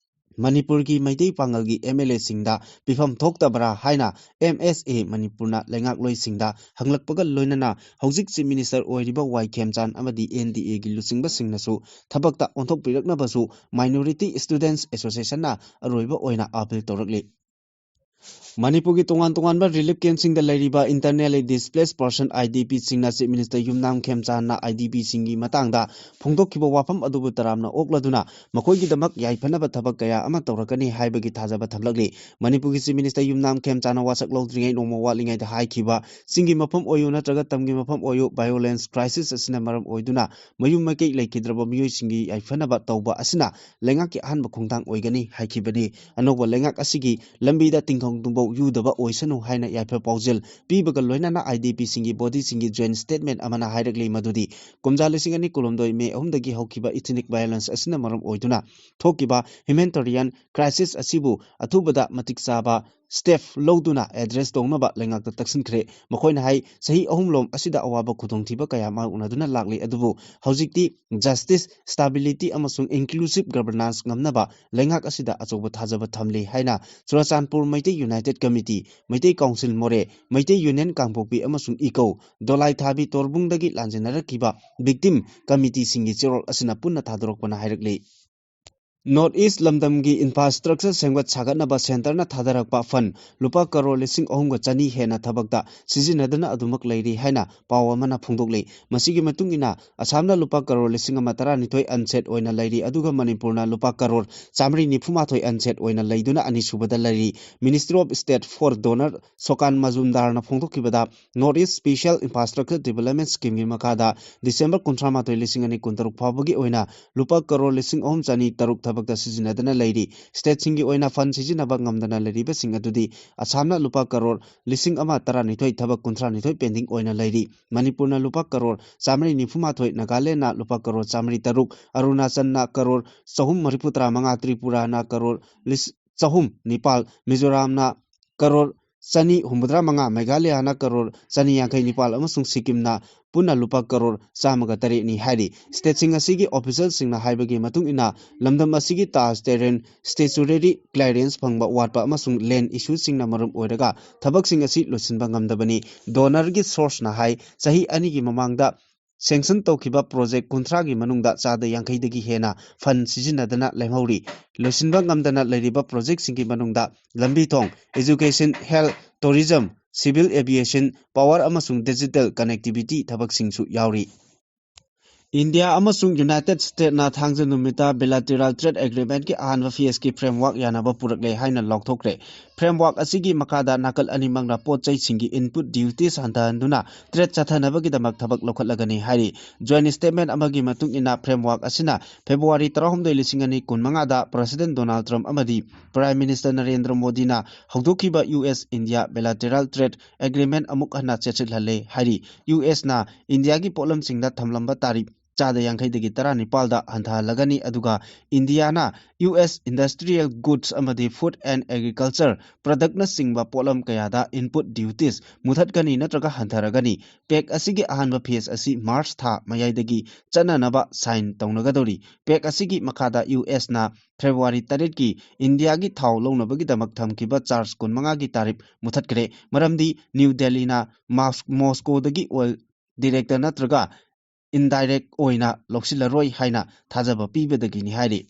ꯃꯅꯤꯄꯨꯔꯒꯤ ꯃꯩꯇꯩ ꯄꯥꯉꯜꯒꯤ ꯑꯦꯝ ꯑꯦꯜ ꯑꯦꯁꯤꯡꯗ ꯄꯤꯐꯝ ꯊꯣꯛꯇꯕ꯭ꯔꯥ ꯍꯥꯏꯅ ꯑꯦꯝ ꯑꯦꯁ ꯑꯦ ꯃꯅꯤꯄꯨꯔꯅ ꯂꯩꯉꯥꯛꯂꯣꯏꯁꯤꯡꯗ ꯍꯪꯂꯛꯄꯒ ꯂꯣꯏꯅꯅ ꯍꯧꯖꯤꯛ ꯆꯤꯐ ꯃꯤꯅꯤꯁꯇꯔ ꯑꯣꯏꯔꯤꯕ ꯋꯥꯏ ꯈꯦꯝꯆꯥꯟ ꯑꯃꯗꯤ ꯑꯦꯟ ꯗꯤ ꯑꯦꯒꯤ ꯂꯨꯆꯤꯡꯕꯁꯤꯡꯅꯁꯨ ꯊꯕꯛꯇ ꯑꯣꯟꯊꯣꯛꯄꯤꯔꯛꯅꯕꯁꯨ ꯃꯥꯏꯅꯣꯔꯤꯇꯤ ꯁ꯭ꯇꯨꯗꯦꯟꯠꯁ ꯑꯦꯁꯣꯁꯤꯌꯦꯁꯟꯅ ꯑꯔꯣꯏꯕ ꯑꯣꯏꯅ ꯑꯥꯄꯤꯜ ꯇꯧꯔꯛꯂꯤ꯫ ꯃꯅꯤꯄꯨꯔꯒꯤ ꯇꯣꯉꯥꯟ ꯇꯣꯉꯥꯟꯕ relief camp ꯁꯤꯡꯗ ꯂꯩꯔꯤꯕ internally displaced person, IDP ꯁꯤꯡꯅ Chief Minister ꯌꯨꯝꯅꯥꯝ ꯈꯦꯝꯆꯥꯟꯅ IDP ꯁꯤꯡꯒꯤ ꯃꯇꯥꯡꯗ ꯐꯣꯡꯗꯣꯛꯈꯤꯕ ꯋꯥꯐꯝ ꯑꯗꯨꯕꯨ ꯇꯔꯥꯝꯅ ꯑꯣꯛꯂꯗꯨꯅ ꯃꯈꯣꯏꯒꯤꯗꯃꯛ ꯌꯥꯏꯐꯅꯕ ꯊꯕꯛ ꯀꯌꯥ ꯑꯃ ꯇꯧꯔꯛꯀꯅꯤ ꯍꯥꯏꯕꯒꯤ ꯊꯥꯖꯕ ꯊꯝꯂꯛꯂꯤ꯫ ꯃꯅꯤꯄꯨꯔꯒꯤ Chief Minister ꯌꯨꯝꯅꯥꯝ ꯈꯦꯝꯆꯥꯟꯅ ꯋꯥꯁꯛ ꯂꯧꯗ꯭ꯔꯤꯉꯩ ꯅꯣꯡꯃ ꯋꯥꯠꯂꯤꯉꯩꯗ ꯍꯥꯏꯈꯤꯕ, ꯆꯤꯡꯒꯤ ꯃꯐꯝ ꯑꯣꯏꯌꯨ ꯅꯠꯇ꯭ꯔꯒ ꯇꯝꯒꯤ ꯃꯐꯝ ꯑꯣꯏꯌꯨ, violence crisis ꯑꯁꯤꯅ ꯃꯔꯝ ꯑꯣꯏꯗꯨꯅ ꯃꯌꯨꯝ ꯃꯀꯩ ꯂꯩꯈꯤꯗ꯭ꯔꯕ ꯃꯤꯑꯣꯏꯁꯤꯡꯒꯤ ꯌꯥꯏꯐꯅꯕ ꯇꯧꯕ ꯑꯁꯤꯅ ꯂꯩꯉꯥꯛꯀꯤ ꯑꯍꯥꯟꯕ ꯈꯣꯡꯊꯥꯡ ꯑꯣꯏꯒꯅꯤ ꯍꯥꯏꯈꯤꯕꯅꯤ꯫ ꯑꯅꯧꯕ ꯂꯩꯉꯥꯛ ꯑꯁꯤꯒꯤ ꯂꯝꯕꯤꯗ ꯇꯤꯡꯈꯪ ꯇꯨꯡꯕꯧ ꯌꯨꯗꯕ ꯑꯣꯏꯁꯅꯨ ꯍꯥꯏꯅ ꯌꯥꯏꯐ ꯄꯥꯎꯖꯦꯜ ꯄꯤꯕꯒ ꯂꯣꯏꯅꯅ IDP ꯁꯤꯡꯒꯤ body ꯁꯤꯡꯒꯤ joint statement ꯑꯃꯅ ꯍꯥꯏꯔꯛꯂꯤ ꯃꯗꯨꯗꯤ ꯀꯨꯝꯖꯥ ꯂꯤꯁꯤꯡ ꯑꯅꯤ ꯀꯨꯟꯍꯨꯝꯗꯣꯏ May ꯑꯍꯨꯝꯗꯒꯤ ꯍꯧꯈꯤꯕ ethnic violence ꯑꯁꯤꯅ ꯃꯔꯝ ꯑꯣꯏꯗꯨꯅ ꯊꯣꯛꯈꯤꯕ humanitarian crisis ꯑꯁꯤꯕꯨ ꯑꯊꯨꯕꯗ ꯃꯇꯤꯛ ꯆꯥꯕ step ꯂꯧꯗꯨꯅ address ꯇꯧꯅꯕ ꯂꯩꯉꯥꯛꯇ ꯇꯛꯁꯤꯟꯈ꯭ꯔꯦ꯫ ꯃꯈꯣꯏꯅ ꯍꯥꯏ, ꯆꯍꯤ ꯑꯍꯨꯝꯂꯣꯝ ꯑꯁꯤꯗ ꯑꯋꯥꯕ ꯈꯨꯗꯣꯡꯊꯤꯕ ꯀꯌꯥ ꯃꯥꯌꯣꯛꯅꯗꯨꯅ ꯂꯥꯛꯂꯤ, ꯑꯗꯨꯕꯨ ꯍꯧꯖꯤꯛꯇꯤ justice, stability ꯑꯃꯁꯨꯡ inclusive governance ꯉꯝꯅꯕ ꯂꯩꯉꯥꯛ ꯑꯁꯤꯗ ꯑꯆꯧꯕ ꯊꯥꯖꯕ ꯊꯝꯂꯤ ꯍꯥꯏꯅ Churachandpur Meitei United Committee, Meitei Council ꯃꯣꯔꯦ, ꯃꯩꯇꯩ Union ꯀꯥꯡꯄꯣꯛꯄꯤ ꯑꯃꯁꯨꯡ ꯏꯀꯧ ꯗꯣꯂꯥꯏ ꯊꯥꯕꯤ ꯇꯣꯔꯕꯨꯡꯗꯒꯤ ꯂꯥꯟꯖꯦꯟꯅꯔꯛꯈꯤꯕ victim committee ꯁꯤꯡꯒꯤ ꯆꯦꯔꯣꯜ ꯑꯁꯤꯅ ꯄꯨꯟꯅ ꯊꯥꯗꯣꯔꯛꯄꯅ ꯍꯥꯏꯔꯛꯂꯤ꯫ North East ꯂꯝꯗꯝꯒꯤ infrastructure ꯁꯦꯝꯒꯠ ꯁꯥꯒꯠꯅꯕ centre ꯅ ꯊꯥꯗꯔꯛꯄ fund ꯂꯨꯄꯥ ꯀꯔꯣꯔ ꯂꯤꯁꯤꯡ ꯑꯍꯨꯝꯒ ꯆꯅꯤ ꯍꯦꯟꯅ ꯊꯕꯛꯇ ꯁꯤꯖꯤꯟꯅꯗꯅ ꯑꯗꯨꯃꯛ ꯂꯩꯔꯤ ꯍꯥꯏꯅ ꯄꯥꯎ ꯑꯃꯅ ꯐꯣꯡꯗꯣꯛꯂꯤ꯫ ꯃꯁꯤꯒꯤ ꯃꯇꯨꯡ ꯏꯟꯅ, ꯑꯁꯥꯝꯅ ꯂꯨꯄꯥ ꯀꯔꯣꯔ ꯂꯤꯁꯤꯡ ꯑꯃ ꯇꯔꯥꯅꯤꯊꯣꯏ unset ꯑꯣꯏꯅ ꯂꯩꯔꯤ, ꯑꯗꯨꯒ ꯃꯅꯤꯄꯨꯔꯅ ꯂꯨꯄꯥ ꯀꯔꯣꯔ ꯆꯥꯃꯔꯤ ꯅꯤꯐꯨꯃꯥꯊꯣꯏ unset ꯑꯣꯏꯅ ꯂꯩꯗꯨꯅ ꯑꯅꯤꯁꯨꯕꯗ ꯂꯩꯔꯤ꯫ Ministry of State for Donor ꯁꯣꯀꯥꯟ ꯃꯖꯨꯝꯗꯥꯔꯅ ꯐꯣꯡꯗꯣꯛꯈꯤꯕꯗ, North East Special Infrastructure Development Scheme ꯒꯤ ꯃꯈꯥꯗ December ꯀꯨꯟꯊ꯭ꯔꯥ ꯃꯥꯊꯣꯏ, ꯂꯤꯁꯤꯡ ꯑꯅꯤ ꯀꯨꯟꯇꯔꯨꯛ ꯐꯥꯎꯕꯒꯤ ꯑꯣꯏꯅ ꯂꯨꯄꯥ ꯀꯔꯣꯔ ꯂꯤꯁꯤꯡ ꯑꯍꯨꯝ ꯆꯅꯤ ꯇꯔꯨꯛ ꯊꯕꯛꯇ ꯁꯤꯖꯤꯟꯅꯗꯅ ꯂꯩꯔꯤ꯫ State ꯁꯤꯡꯒꯤ ꯑꯣꯏꯅ fund ꯁꯤꯖꯤꯟꯅꯕ ꯉꯝꯗꯅ ꯂꯩꯔꯤꯕꯁꯤꯡ ꯑꯗꯨꯗꯤ, ꯑꯁꯥꯝꯅ ꯂꯨꯄꯥ ꯀꯔꯣꯔ ꯂꯤꯁꯤꯡ ꯑꯃ ꯇꯔꯥꯅꯤꯊꯣꯏ ꯊꯕꯛ ꯀꯨꯟꯊ꯭ꯔꯥꯅꯤꯊꯣꯏ pending ꯑꯣꯏꯅ ꯂꯩꯔꯤ꯫ ꯃꯅꯤꯄꯨꯔꯅ ꯂꯨꯄꯥ ꯀꯔꯣꯔ ꯆꯥꯃꯔꯤ ꯅꯤꯐꯨꯃꯥꯊꯣꯏ, ꯅꯥꯒꯥꯂꯦꯟꯗꯅ ꯂꯨꯄꯥ ꯀꯔꯣꯔ ꯆꯥꯃꯔꯤ ꯇꯔꯨꯛ, ꯑꯔꯨꯅꯥꯆꯜꯅ ꯀꯔꯣꯔ ꯆꯍꯨꯝ ꯃꯔꯤꯐꯨ ꯇꯔꯥ ꯃꯉꯥ, ꯇ꯭ꯔꯤꯄꯨꯔꯥꯅ ꯀꯔꯣꯔ ꯂꯤꯁ-, ꯆꯍꯨꯝ ꯅꯤꯄꯥꯜ, ꯃꯤꯖꯣꯔꯥꯝꯅ ꯀꯔꯣꯔ ꯆꯅꯤ ꯍꯨꯝꯐꯨꯇꯔꯥ ꯃꯉꯥ, ꯃꯦꯘꯥꯂꯌꯥꯅ ꯀꯔꯣꯔ ꯆꯅꯤ ꯌꯥꯡꯈꯩ ꯅꯤꯄꯥꯜ ꯑꯃꯁꯨꯡ ꯁꯤꯛꯀꯤꯝꯅ ꯄꯨꯟꯅ ꯂꯨꯄꯥ ꯀꯔꯣꯔ ꯆꯥꯝꯃꯒ ꯇꯔꯦꯠꯅꯤ ꯍꯥꯏꯔꯤ꯫ State ꯁꯤꯡ ꯑꯁꯤꯒꯤ official ꯁꯤꯡꯅ ꯍꯥꯏꯕꯒꯤ ꯃꯇꯨꯡ ꯏꯟꯅ, ꯂꯝꯗꯝ ꯑꯁꯤꯒꯤ ꯇꯥꯖ ꯇꯦꯔꯦꯟ statutory clearance ꯐꯪꯕ ꯋꯥꯠꯄ ꯑꯃꯁꯨꯡ land issue ꯁꯤꯡꯅ ꯃꯔꯝ ꯑꯣꯏꯔꯒ ꯊꯕꯛꯁꯤꯡ ꯑꯁꯤ ꯂꯣꯏꯁꯤꯟꯕ ꯉꯝꯗꯕꯅꯤ꯫ Donor ꯒꯤ source ꯅ ꯍꯥꯏ, ꯆꯍꯤ ꯑꯅꯤꯒꯤ ꯃꯃꯥꯡꯗ sanction ꯇꯧꯈꯤꯕ project ꯀꯨꯟꯊ꯭ꯔꯥꯒꯤ ꯃꯅꯨꯡꯗ ꯆꯥꯗ ꯌꯥꯡꯈꯩꯗꯒꯤ ꯍꯦꯟꯅ fund ꯁꯤꯖꯤꯟꯅꯗꯅ ꯂꯦꯝꯍꯧꯔꯤ꯫ ꯂꯣꯏꯁꯤꯟꯕ ꯉꯝꯗꯅ ꯂꯩꯔꯤꯕ projectꯁꯤꯡꯒꯤ ꯃꯅꯨꯡꯗ ꯂꯝꯕꯤ ꯊꯣꯡ, education, health, tourism, civil aviation, power ꯑꯃꯁꯨꯡ digital connectivity ꯊꯕꯛꯁꯤꯡꯁꯨ ꯌꯥꯎꯔꯤ꯫ ꯏꯟꯗꯤꯌꯥ ꯑꯃꯁꯨꯡ ꯌꯨꯅꯥꯏꯇꯦꯗ ꯁ꯭ꯇꯦꯠꯅ ꯊꯥꯡꯖ ꯅꯨꯃꯤꯠꯇ bilateral trade agreementꯀꯤ ꯑꯍꯥꯟꯕ phaseꯀꯤ framework ꯌꯥꯅꯕ ꯄꯨꯔꯛꯂꯦ ꯍꯥꯏꯅ ꯂꯥꯎꯊꯣꯛꯈ꯭ꯔꯦ꯫ Framework ꯑꯁꯤꯒꯤ ꯃꯈꯥꯗ ꯅꯥꯀꯜ ꯑꯅꯤꯃꯛꯅ ꯄꯣꯠ ꯆꯩꯁꯤꯡꯒꯤ input duties ꯍꯟꯊꯍꯟꯗꯨꯅ trade ꯆꯠꯊꯅꯕꯒꯤꯗꯃꯛ ꯊꯕꯛ ꯂꯧꯈꯠꯂꯒꯅꯤ ꯍꯥꯏꯔꯤ꯫ Joint statement ꯑꯃꯒꯤ ꯃꯇꯨꯡ ꯏꯟꯅ, framework ꯑꯁꯤꯅ February ꯇꯔꯥꯍꯨꯝꯗꯣꯏ, ꯂꯤꯁꯤꯡ ꯑꯅꯤ ꯀꯨꯟꯃꯉꯥꯗ President Donald Trump ꯑꯃꯗꯤ Prime Minister ꯅꯔꯦꯟꯗ꯭ꯔ ꯃꯣꯗꯤꯅ ꯍꯧꯗꯣꯛꯈꯤꯕ U S India bilateral trade agreement ꯑꯃꯨꯛ ꯍꯟꯅ ꯆꯦꯠꯁꯤꯜꯍꯜꯂꯦ ꯍꯥꯏꯔꯤ꯫ U S ꯅ ꯏꯟꯗꯤꯌꯥꯒꯤ ꯄꯣꯠꯂꯝꯁꯤꯡꯗ ꯊꯝꯂꯝꯕ ꯇꯥꯔꯤꯐ ꯆꯥꯗ ꯌꯥꯡꯈꯩꯗꯒꯤ ꯇꯔꯥꯅꯤꯄꯥꯜꯗ ꯍꯟꯊꯍꯜꯂꯒꯅꯤ, ꯑꯗꯨꯒ ꯏꯟꯗꯤꯌꯥꯅ U S industrial goods ꯑꯃꯗꯤ food and agriculture productꯅꯆꯤꯡꯕ ꯄꯣꯠꯂꯝ ꯀꯌꯥꯗ input duties ꯃꯨꯊꯠꯀꯅꯤ ꯅꯠꯇ꯭ꯔꯒ ꯍꯟꯊꯔꯒꯅꯤ꯫ Pact ꯑꯁꯤꯒꯤ ꯑꯍꯥꯟꯕ phase ꯑꯁꯤ March ꯊꯥ ꯃꯌꯥꯏꯗꯒꯤ ꯆꯠꯅꯅꯕ sign ꯇꯧꯅꯒꯗꯧꯔꯤ꯫ Pact ꯑꯁꯤꯒꯤ ꯃꯈꯥꯗ U S ꯅ February ꯇꯔꯦꯠꯀꯤ ꯏꯟꯗꯤꯌꯥꯒꯤ ꯊꯥꯎ ꯂꯧꯅꯕꯒꯤꯗꯃꯛ ꯊꯝꯈꯤꯕ charge ꯀꯨꯟꯃꯉꯥꯒꯤ ꯇꯥꯔꯤꯐ ꯃꯨꯊꯠꯈ꯭ꯔꯦ, ꯃꯔꯝꯗꯤ ꯅ꯭ꯌꯨ ꯗꯦꯜꯂꯤꯅ ꯃꯥꯁ-, ꯃꯣꯁꯀꯣꯗꯒꯤ oil direct ꯅꯠꯇ꯭ꯔꯒ indirect ꯑꯣꯏꯅ ꯂꯧꯁꯤꯜꯂꯔꯣꯏ ꯍꯥꯏꯅ ꯊꯥꯖꯕ ꯄꯤꯕꯗꯒꯤꯅꯤ ꯍꯥꯏꯔꯤ꯫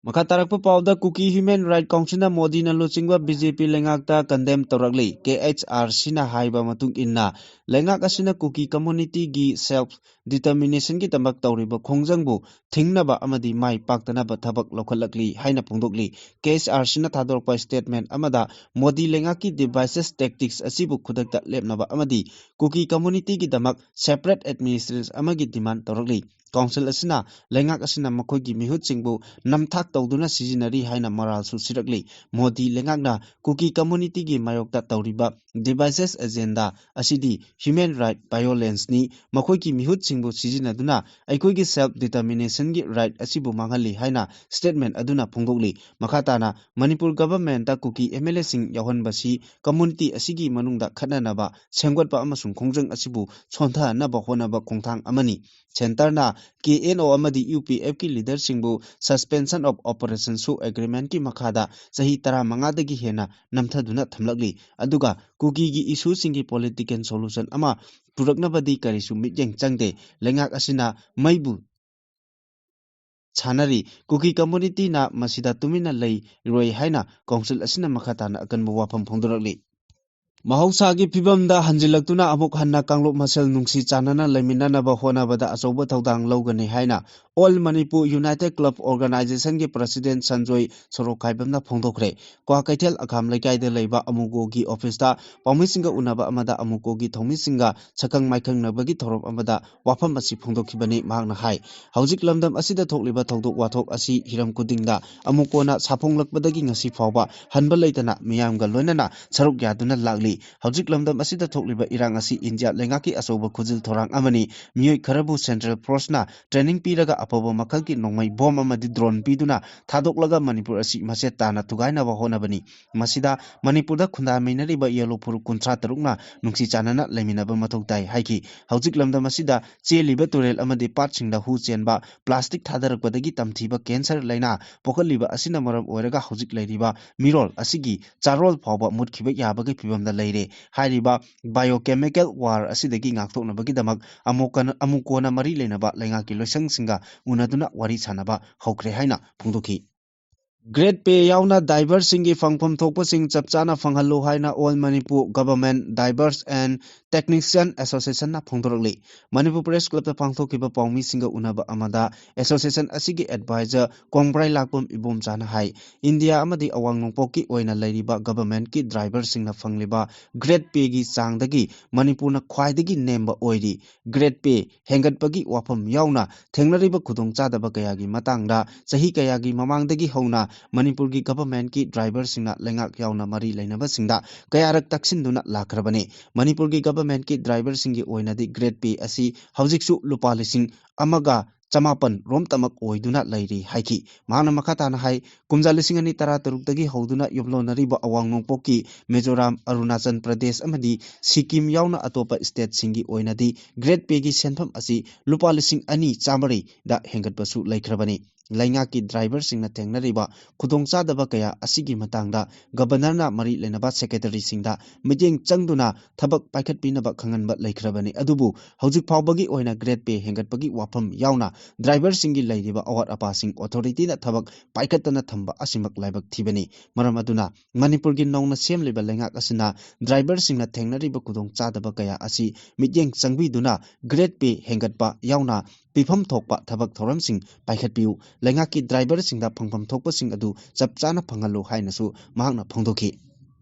ꯃꯈꯥ ꯇꯥꯔꯛꯄ ꯄꯥꯎꯗ, ꯀꯨꯀꯤ Human Right Councilꯅ ꯃꯣꯗꯤꯅ ꯂꯨꯆꯤꯡꯕ B J P ꯂꯩꯉꯥꯛꯇ condemn ꯇꯧꯔꯛꯂꯤ꯫ K H R Cꯅ ꯍꯥꯏꯕ ꯃꯇꯨꯡ ꯏꯟꯅ, ꯂꯩꯉꯥꯛ ꯑꯁꯤꯅ ꯀꯨꯀꯤ communityꯒꯤ self determinationꯒꯤꯗꯃꯛ ꯇꯧꯔꯤꯕ ꯈꯣꯡꯖꯪꯕꯨ ꯊꯤꯡꯅꯕ ꯑꯃꯗꯤ ꯃꯥꯏ ꯄꯥꯛꯇꯅꯕ ꯊꯕꯛ ꯂꯧꯈꯠꯂꯛꯂꯤ ꯍꯥꯏꯅ ꯐꯣꯡꯗꯣꯛꯂꯤ꯫ K H R Cꯅ ꯊꯥꯗꯣꯔꯛꯄ statement ꯑꯃꯗ, ꯃꯣꯗꯤ ꯂꯩꯉꯥꯛꯀꯤ divisive tactics ꯑꯁꯤꯕꯨ ꯈꯨꯗꯛꯇ ꯂꯦꯞꯅꯕ ꯑꯃꯗꯤ ꯀꯨꯀꯤ communityꯒꯤꯗꯃꯛ separate administration ꯑꯃꯒꯤ demand ꯇꯧꯔꯛꯂꯤ꯫ Council ꯑꯁꯤꯅ ꯂꯩꯉꯥꯛ ꯑꯁꯤꯅ ꯃꯈꯣꯏꯒꯤ ꯃꯤꯍꯨꯠꯁꯤꯡꯕꯨ ꯅꯝꯊꯥꯛ ꯇꯧꯗꯨꯅ ꯁꯤꯖꯤꯟꯅꯔꯤ ꯍꯥꯏꯅ ꯃꯔꯥꯜꯁꯨ ꯁꯤꯔꯛꯂꯤ꯫ ꯃꯣꯗꯤ ꯂꯩꯉꯥꯛꯅ ꯀꯨꯀꯤ communityꯒꯤ ꯃꯥꯌꯣꯛꯇ ꯇꯧꯔꯤꯕ divisive agenda ꯑꯁꯤꯗꯤ human right violenceꯅꯤ꯫ ꯃꯈꯣꯏꯒꯤ ꯃꯤꯍꯨꯠꯁꯤꯡꯕꯨ ꯁꯤꯖꯤꯟꯅꯗꯨꯅ ꯑꯩꯈꯣꯏꯒꯤ self determinationꯒꯤ right ꯑꯁꯤꯕꯨ ꯃꯥꯡꯍꯜꯂꯤ ꯍꯥꯏꯅ statement ꯑꯗꯨꯅ ꯐꯣꯡꯗꯣꯛꯂꯤ꯫ ꯃꯈꯥ ꯇꯥꯅ, ꯃꯅꯤꯄꯨꯔ governmentꯇ ꯀꯨꯀꯤ M L Aꯁꯤꯡ ꯌꯥꯎꯍꯟꯕꯁꯤ community ꯑꯁꯤꯒꯤ ꯃꯅꯨꯡꯗ ꯈꯠꯅꯅꯕ ꯁꯦꯝꯒꯠꯄ ꯑꯃꯁꯨꯡ ꯈꯣꯡꯖꯪ ꯑꯁꯤꯕꯨ ꯁꯣꯟꯊꯍꯟꯅꯕ ꯍꯣꯠꯅꯕ ꯈꯣꯡꯊꯥꯡ ꯑꯃꯅꯤ꯫ Centreꯅ ꯀꯦ ꯑꯦꯟ ꯑꯣ ꯑꯃꯗꯤ ꯌꯨ ꯄꯤ ꯑꯦꯐꯀꯤ ꯂꯤꯗꯔꯁꯤꯡꯕꯨ Suspension of Operation ꯁꯨ ꯑꯦꯒ꯭ꯔꯤꯃꯦꯟꯠꯀꯤ ꯃꯈꯥꯗ ꯆꯍꯤ ꯇꯔꯥꯃꯉꯥꯗꯒꯤ ꯍꯦꯟꯅ ꯅꯝꯊꯗꯨꯅ ꯊꯝꯂꯛꯂꯤ꯫ ꯑꯗꯨꯒ ꯀꯨꯀꯤꯒꯤ ꯏꯁꯨꯁꯤꯡꯒꯤ ꯄꯣꯂꯤꯇꯤꯀꯦꯜ ꯁꯣꯂꯨꯁꯟ ꯑꯃ ꯄꯨꯔꯛꯅꯕꯗꯤ ꯀꯔꯤꯁꯨ ꯃꯤꯠꯌꯦꯡ ꯆꯪꯗꯦ꯫ ꯂꯩꯉꯥꯛ ꯑꯁꯤꯅ ꯃꯩꯕꯨ ꯁꯥꯟꯅꯔꯤ꯫ ꯀꯨꯀꯤ ꯀꯝꯃꯨꯅꯤꯇꯤꯅ ꯃꯁꯤꯗ ꯇꯨꯃꯤꯟꯅ ꯂꯩꯔꯣꯏ ꯍꯥꯏꯅ ꯀꯥꯎꯟꯁꯤꯜ ꯑꯁꯤꯅ ꯃꯈꯥ ꯇꯥꯅ ꯑꯀꯟꯕ ꯋꯥꯐꯝ ꯐꯣꯡꯗꯣꯔꯛꯂꯤ꯫ ꯃꯍꯧꯁꯥꯒꯤ ꯐꯤꯕꯝꯗ ꯍꯟꯖꯤꯜꯂꯛꯇꯨꯅ ꯑꯃꯨꯛ ꯍꯟꯅ ꯀꯥꯡꯂꯨꯞ ꯃꯁꯦꯜ ꯅꯨꯡꯁꯤ ꯆꯥꯟꯅꯅ ꯂꯩꯃꯤꯟꯅꯅꯕ ꯍꯣꯠꯅꯕꯗ ꯑꯆꯧꯕ ꯊꯧꯗꯥꯡ ꯂꯧꯒꯅꯤ ꯍꯥꯏꯅ All Manipur United Club Organization ꯒꯤ ꯄ꯭ꯔꯁꯤꯗꯦꯟꯠ ꯁꯟꯖꯣꯏ ꯁꯣꯔꯣꯛꯈꯥꯏꯕꯝꯅ ꯐꯣꯡꯗꯣꯛꯈ꯭ꯔꯦ꯫ ꯀ꯭ꯋꯥꯀꯩꯊꯦꯜ ꯑꯈꯥꯝ ꯂꯩꯀꯥꯏꯗ ꯂꯩꯕ ꯑꯃꯨꯀꯣꯒꯤ ꯑꯣꯐꯤꯁꯇ ꯄꯥꯎꯃꯤꯁꯤꯡꯒ ꯎꯅꯕ ꯑꯃꯗ ꯑꯃꯨꯀꯣꯒꯤ ꯊꯧꯃꯤꯁꯤꯡꯒ ꯁꯛꯈꯪ ꯃꯥꯏꯈꯪꯅꯕꯒꯤ ꯊꯧꯔꯝ ꯑꯃꯗ ꯋꯥꯐꯝ ꯑꯁꯤ ꯐꯣꯡꯗꯣꯛꯈꯤꯕꯅꯤ꯫ ꯃꯍꯥꯛꯅ ꯍꯥꯏ, ꯍꯧꯖꯤꯛ ꯂꯝꯗꯝ ꯑꯁꯤꯗ ꯊꯣꯛꯂꯤꯕ ꯊꯧꯗꯣꯛ ꯋꯥꯊꯣꯛ ꯑꯁꯤ ꯍꯤꯔꯝ ꯈꯨꯗꯤꯡꯗ ꯑꯃꯨꯀꯣꯅ ꯁꯥꯐꯣꯡꯂꯛꯄꯗꯒꯤ ꯉꯁꯤ ꯐꯥꯎꯕ ꯍꯟꯕ ꯂꯩꯇꯅ ꯃꯤꯌꯥꯝꯒ ꯂꯣꯏꯅꯅ ꯁꯔꯨꯛ ꯌꯥꯗꯨꯅ ꯂꯥꯛꯂꯤ꯫ ꯍꯧꯖꯤꯛ ꯂꯝꯗꯝ ꯑꯁꯤꯗ ꯊꯣꯛꯂꯤꯕ ꯏꯔꯥꯡ ꯑꯁꯤ ꯏꯟꯗꯤꯌꯥ ꯂꯩꯉꯥꯛꯀꯤ ꯑꯆꯧꯕ ꯈꯨꯖꯤꯜ ꯊꯧꯔꯥꯡ ꯑꯃꯅꯤ꯫ ꯃꯤꯑꯣꯏ ꯈꯔꯕꯨ ꯁꯦꯟꯇ꯭ꯔꯦꯜ ꯐꯣꯔꯁꯅ ꯇ꯭ꯔꯦꯅꯤꯡ ꯄꯤꯔꯒ ꯑꯐꯕ ꯃꯈꯜꯒꯤ ꯅꯣꯡꯃꯩ ꯕꯣꯝ ꯑꯃꯗꯤ ꯗ꯭ꯔꯣꯟ ꯄꯤꯗꯨꯅ ꯊꯥꯗꯣꯛꯂꯒ ꯃꯅꯤꯄꯨꯔ ꯑꯁꯤ ꯃꯆꯦꯠ ꯇꯥꯅ ꯊꯨꯒꯥꯏꯅꯕ ꯍꯣꯠꯅꯕꯅꯤ꯫ ꯃꯁꯤꯗ ꯃꯅꯤꯄꯨꯔꯗ ꯈꯨꯟꯗꯥꯃꯤꯟꯅꯔꯤꯕ ꯌꯦꯜꯂꯣ ꯐꯨꯔꯨꯞ ꯀꯨꯟꯊ꯭ꯔꯥ ꯇꯔꯨꯛꯅ ꯅꯨꯡꯁꯤ ꯆꯥꯟꯅꯅ ꯂꯩꯃꯤꯟꯅꯕ ꯃꯊꯧ ꯇꯥꯏ ꯍꯥꯏꯈꯤ꯫ ꯍꯧꯖꯤꯛ ꯂꯝꯗꯝ ꯑꯁꯤꯗ ꯆꯦꯜꯂꯤꯕ ꯇꯨꯔꯦꯜ ꯑꯃꯗꯤ ꯄꯥꯠꯁꯤꯡꯗ ꯍꯨ ꯆꯦꯟꯕ, ꯄ꯭ꯂꯥꯁꯇꯤꯛ ꯊꯥꯗꯔꯛꯄꯗꯒꯤ ꯇꯝꯊꯤꯕ ꯀꯦꯟꯁꯔ ꯂꯥꯏꯅꯥ ꯄꯣꯛꯍꯜꯂꯤꯕ ꯑꯁꯤꯅ ꯃꯔꯝ ꯑꯣꯏꯔꯒ ꯍꯧꯖꯤꯛ ꯂꯩꯔꯤꯕ ꯃꯤꯔꯣꯜ ꯑꯁꯤꯒꯤ ꯆꯥꯔꯣꯜ ꯐꯥꯎꯕ ꯃꯨꯠꯈꯤꯕ ꯌꯥꯕꯒꯤ ꯐꯤꯕꯝꯗ ꯂꯩꯔꯦ꯫ ꯍꯥꯏꯔꯤꯕ ꯕꯥꯏꯑꯣꯀꯦꯃꯤꯀꯦꯜ ꯋꯥꯔ ꯑꯁꯤꯗꯒꯤ ꯉꯥꯛꯊꯣꯛꯅꯕꯒꯤꯗꯃꯛ ꯑꯃꯨꯛ ꯀꯟ-, ꯑꯃꯨꯛ ꯀꯣꯟꯅ ꯃꯔꯤ ꯂꯩꯅꯕ ꯂꯩꯉꯥꯛꯀꯤ ꯂꯣꯏꯁꯪꯁꯤꯡꯒ ꯎꯅꯗꯨꯅ ꯋꯥꯔꯤ ꯁꯥꯟꯅꯕ ꯍꯧꯈ꯭ꯔꯦ ꯍꯥꯏꯅ ꯐꯣꯡꯗꯣꯛꯈꯤ꯫ ꯒ꯭ꯔꯦꯗ ꯄꯦ ꯌꯥꯎꯅ ꯗꯥꯏꯚꯔꯁꯤꯡꯒꯤ ꯐꯪꯐꯝ ꯊꯣꯛꯄꯁꯤꯡ ꯆꯞ ꯆꯥꯅ ꯐꯪꯍꯜꯂꯨ ꯍꯥꯏꯅ All Manipur Government Divers and Technician Association ꯅ ꯐꯣꯡꯗꯣꯔꯛꯂꯤ꯫ ꯃꯅꯤꯄꯨꯔ ꯄ꯭ꯔꯦꯁ ꯀ꯭ꯂꯕꯇ ꯄꯥꯡꯊꯣꯛꯈꯤꯕ ꯄꯥꯎꯃꯤꯁꯤꯡꯒ ꯎꯅꯕ ꯑꯃꯗ ꯑꯦꯁꯣꯁꯤꯌꯦꯁꯟ ꯑꯁꯤꯒꯤ ꯑꯦꯗꯚꯥꯏꯖꯔ ꯀꯣꯡꯕ꯭ꯔꯥꯏ ꯂꯥꯛꯄꯝ ꯏꯕꯣꯝꯆꯥꯅ ꯍꯥꯏ, ꯏꯟꯗꯤꯌꯥ ꯑꯃꯗꯤ ꯑꯋꯥꯡ ꯅꯣꯡꯄꯣꯛꯀꯤ ꯑꯣꯏꯅ ꯂꯩꯔꯤꯕ ꯒꯚꯔꯟꯃꯦꯟꯠꯀꯤ ꯗ꯭ꯔꯥꯏꯚꯔꯁꯤꯡꯅ ꯐꯪꯂꯤꯕ ꯒ꯭ꯔꯦꯗ ꯄꯦꯒꯤ ꯆꯥꯡꯗꯒꯤ ꯃꯅꯤꯄꯨꯔꯅ ꯈ꯭ꯋꯥꯏꯗꯒꯤ ꯅꯦꯝꯕ ꯑꯣꯏꯔꯤ꯫ ꯒ꯭ꯔꯦꯗ ꯄꯦ ꯍꯦꯟꯒꯠꯄꯒꯤ ꯋꯥꯐꯝ ꯌꯥꯎꯅ ꯊꯦꯡꯅꯔꯤꯕ ꯈꯨꯗꯣꯡꯆꯥꯗꯕ ꯀꯌꯥꯒꯤ ꯃꯇꯥꯡꯗ ꯆꯍꯤ ꯀꯌꯥꯒꯤ ꯃꯃꯥꯡꯗꯒꯤ ꯍꯧꯅ ꯃꯅꯤꯄꯨꯔꯒꯤ ꯒꯚꯔꯟꯃꯦꯟꯠꯀꯤ ꯗ꯭ꯔꯥꯏꯚꯔꯁꯤꯡꯅ ꯂꯩꯉꯥꯛ ꯌꯥꯎꯅ ꯃꯔꯤ ꯂꯩꯅꯕꯁꯤꯡꯗ ꯀꯌꯥꯔꯛ ꯇꯛꯁꯤꯟꯗꯨꯅ ꯂꯥꯛꯈ꯭ꯔꯕꯅꯤ꯫ ꯃꯅꯤꯄꯨꯔꯒꯤ ꯒꯚꯔꯟꯃꯦꯟꯠꯀꯤ ꯗ꯭ꯔꯥꯏꯚꯔꯁꯤꯡꯒꯤ ꯑꯣꯏꯅꯗꯤ ꯒ꯭ꯔꯦꯗ ꯄꯦ ꯑꯁꯤ ꯍꯧꯖꯤꯛꯁꯨ ꯂꯨꯄꯥ ꯂꯤꯁꯤꯡ ꯑꯃꯒ ꯆꯃꯥꯄꯟ ꯔꯣꯝꯇꯃꯛ ꯑꯣꯏꯗꯨꯅ ꯂꯩꯔꯤ ꯍꯥꯏꯈꯤ꯫ ꯃꯍꯥꯛꯅ ꯃꯈꯥ ꯇꯥꯅ ꯍꯥꯏ, ꯀꯨꯝꯖꯥ ꯂꯤꯁꯤꯡ ꯑꯅꯤ ꯇꯔꯥ ꯇꯔꯨꯛꯇꯒꯤ ꯍꯧꯗꯨꯅ ꯌꯨꯝꯂꯣꯟꯅꯔꯤꯕ ꯑꯋꯥꯡ ꯅꯣꯡꯄꯣꯛꯀꯤ ꯃꯤꯖꯣꯔꯥꯝ, ꯑꯔꯨꯅꯥꯆꯜ ꯄ꯭ꯔꯗꯦꯁ ꯑꯃꯗꯤ ꯁꯤꯛꯀꯤꯝ ꯌꯥꯎꯅ ꯑꯇꯣꯞꯄ ꯁ꯭ꯇꯦꯠꯁꯤꯡꯒꯤ ꯑꯣꯏꯅꯗꯤ ꯒ꯭ꯔꯦꯠ ꯄꯦꯒꯤ ꯁꯦꯟꯐꯝ ꯑꯁꯤ ꯂꯨꯄꯥ ꯂꯤꯁꯤꯡ ꯑꯅꯤ ꯆꯥꯃꯔꯤꯗ ꯍꯦꯟꯒꯠꯄꯁꯨ ꯂꯩꯈ꯭ꯔꯕꯅꯤ꯫ ꯂꯩꯉꯥꯛꯀꯤ ꯗ꯭ꯔꯥꯏꯚꯔꯁꯤꯡꯅ ꯊꯦꯡꯅꯔꯤꯕ ꯈꯨꯗꯣꯡꯆꯥꯗꯕ ꯀꯌꯥ ꯑꯁꯤꯒꯤ ꯃꯇꯥꯡꯗ ꯒꯕꯔꯅꯔꯅ ꯃꯔꯤ ꯂꯩꯅꯕ ꯁꯦꯀ꯭ꯔꯦꯇꯔꯤꯁꯤꯡꯗ ꯃꯤꯠꯌꯦꯡ ꯆꯪꯗꯨꯅ ꯊꯕꯛ ꯄꯥꯏꯈꯠꯄꯤꯅꯕ ꯈꯪꯍꯟꯕ ꯂꯩꯈ꯭ꯔꯕꯅꯤ꯫ ꯑꯗꯨꯕꯨ ꯍꯧꯖꯤꯛ ꯐꯥꯎꯕꯒꯤ ꯑꯣꯏꯅ ꯒ꯭ꯔꯦꯠ ꯄꯦ ꯍꯦꯟꯒꯠꯄꯒꯤ ꯋꯥꯐꯝ ꯌꯥꯎꯅ ꯗ꯭ꯔꯥꯏꯚꯔꯁꯤꯡꯒꯤ ꯂꯩꯔꯤꯕ ꯑꯋꯥꯠ ꯑꯄꯥꯁꯤꯡ ꯑꯣꯊꯣꯔꯤꯇꯤꯅ ꯊꯕꯛ ꯄꯥꯏꯈꯠꯇꯅ ꯊꯝꯕ ꯑꯁꯤꯃꯛ ꯂꯥꯏꯕꯛ ꯊꯤꯕꯅꯤ꯫ ꯃꯔꯝ ꯑꯗꯨꯅ ꯃꯅꯤꯄꯨꯔꯒꯤ ꯅꯧꯅ ꯁꯦꯝꯂꯤꯕ ꯂꯩꯉꯥꯛ ꯑꯁꯤꯅ ꯗ꯭ꯔꯥꯏꯚꯔꯁꯤꯡꯅ ꯊꯦꯡꯅꯔꯤꯕ ꯈꯨꯗꯣꯡꯆꯥꯗꯕ ꯀꯌꯥ ꯑꯁꯤ ꯃꯤꯠꯌꯦꯡ ꯆꯪꯕꯤꯗꯨꯅ ꯒ꯭ꯔꯦꯠ ꯄꯦ ꯍꯦꯟꯒꯠꯄ ꯌꯥꯎꯅ ꯄꯤꯐꯝ ꯊꯣꯛꯄ ꯊꯕꯛ ꯊꯧꯔꯝꯁꯤꯡ ꯄꯥꯏꯈꯠꯄꯤꯌꯨ꯫ ꯂꯩꯉꯥꯛꯀꯤ ꯗ꯭ꯔꯥꯏꯚꯔꯁꯤꯡꯗ ꯐꯪꯐꯝ ꯊꯣꯛꯄꯁꯤꯡ ꯑꯗꯨ ꯆꯞ ꯆꯥꯅ ꯐꯪꯍꯜꯂꯨ ꯍꯥꯏꯅꯁꯨ ꯃꯍꯥꯛꯅ ꯐꯣꯡꯗꯣꯛꯈꯤ꯫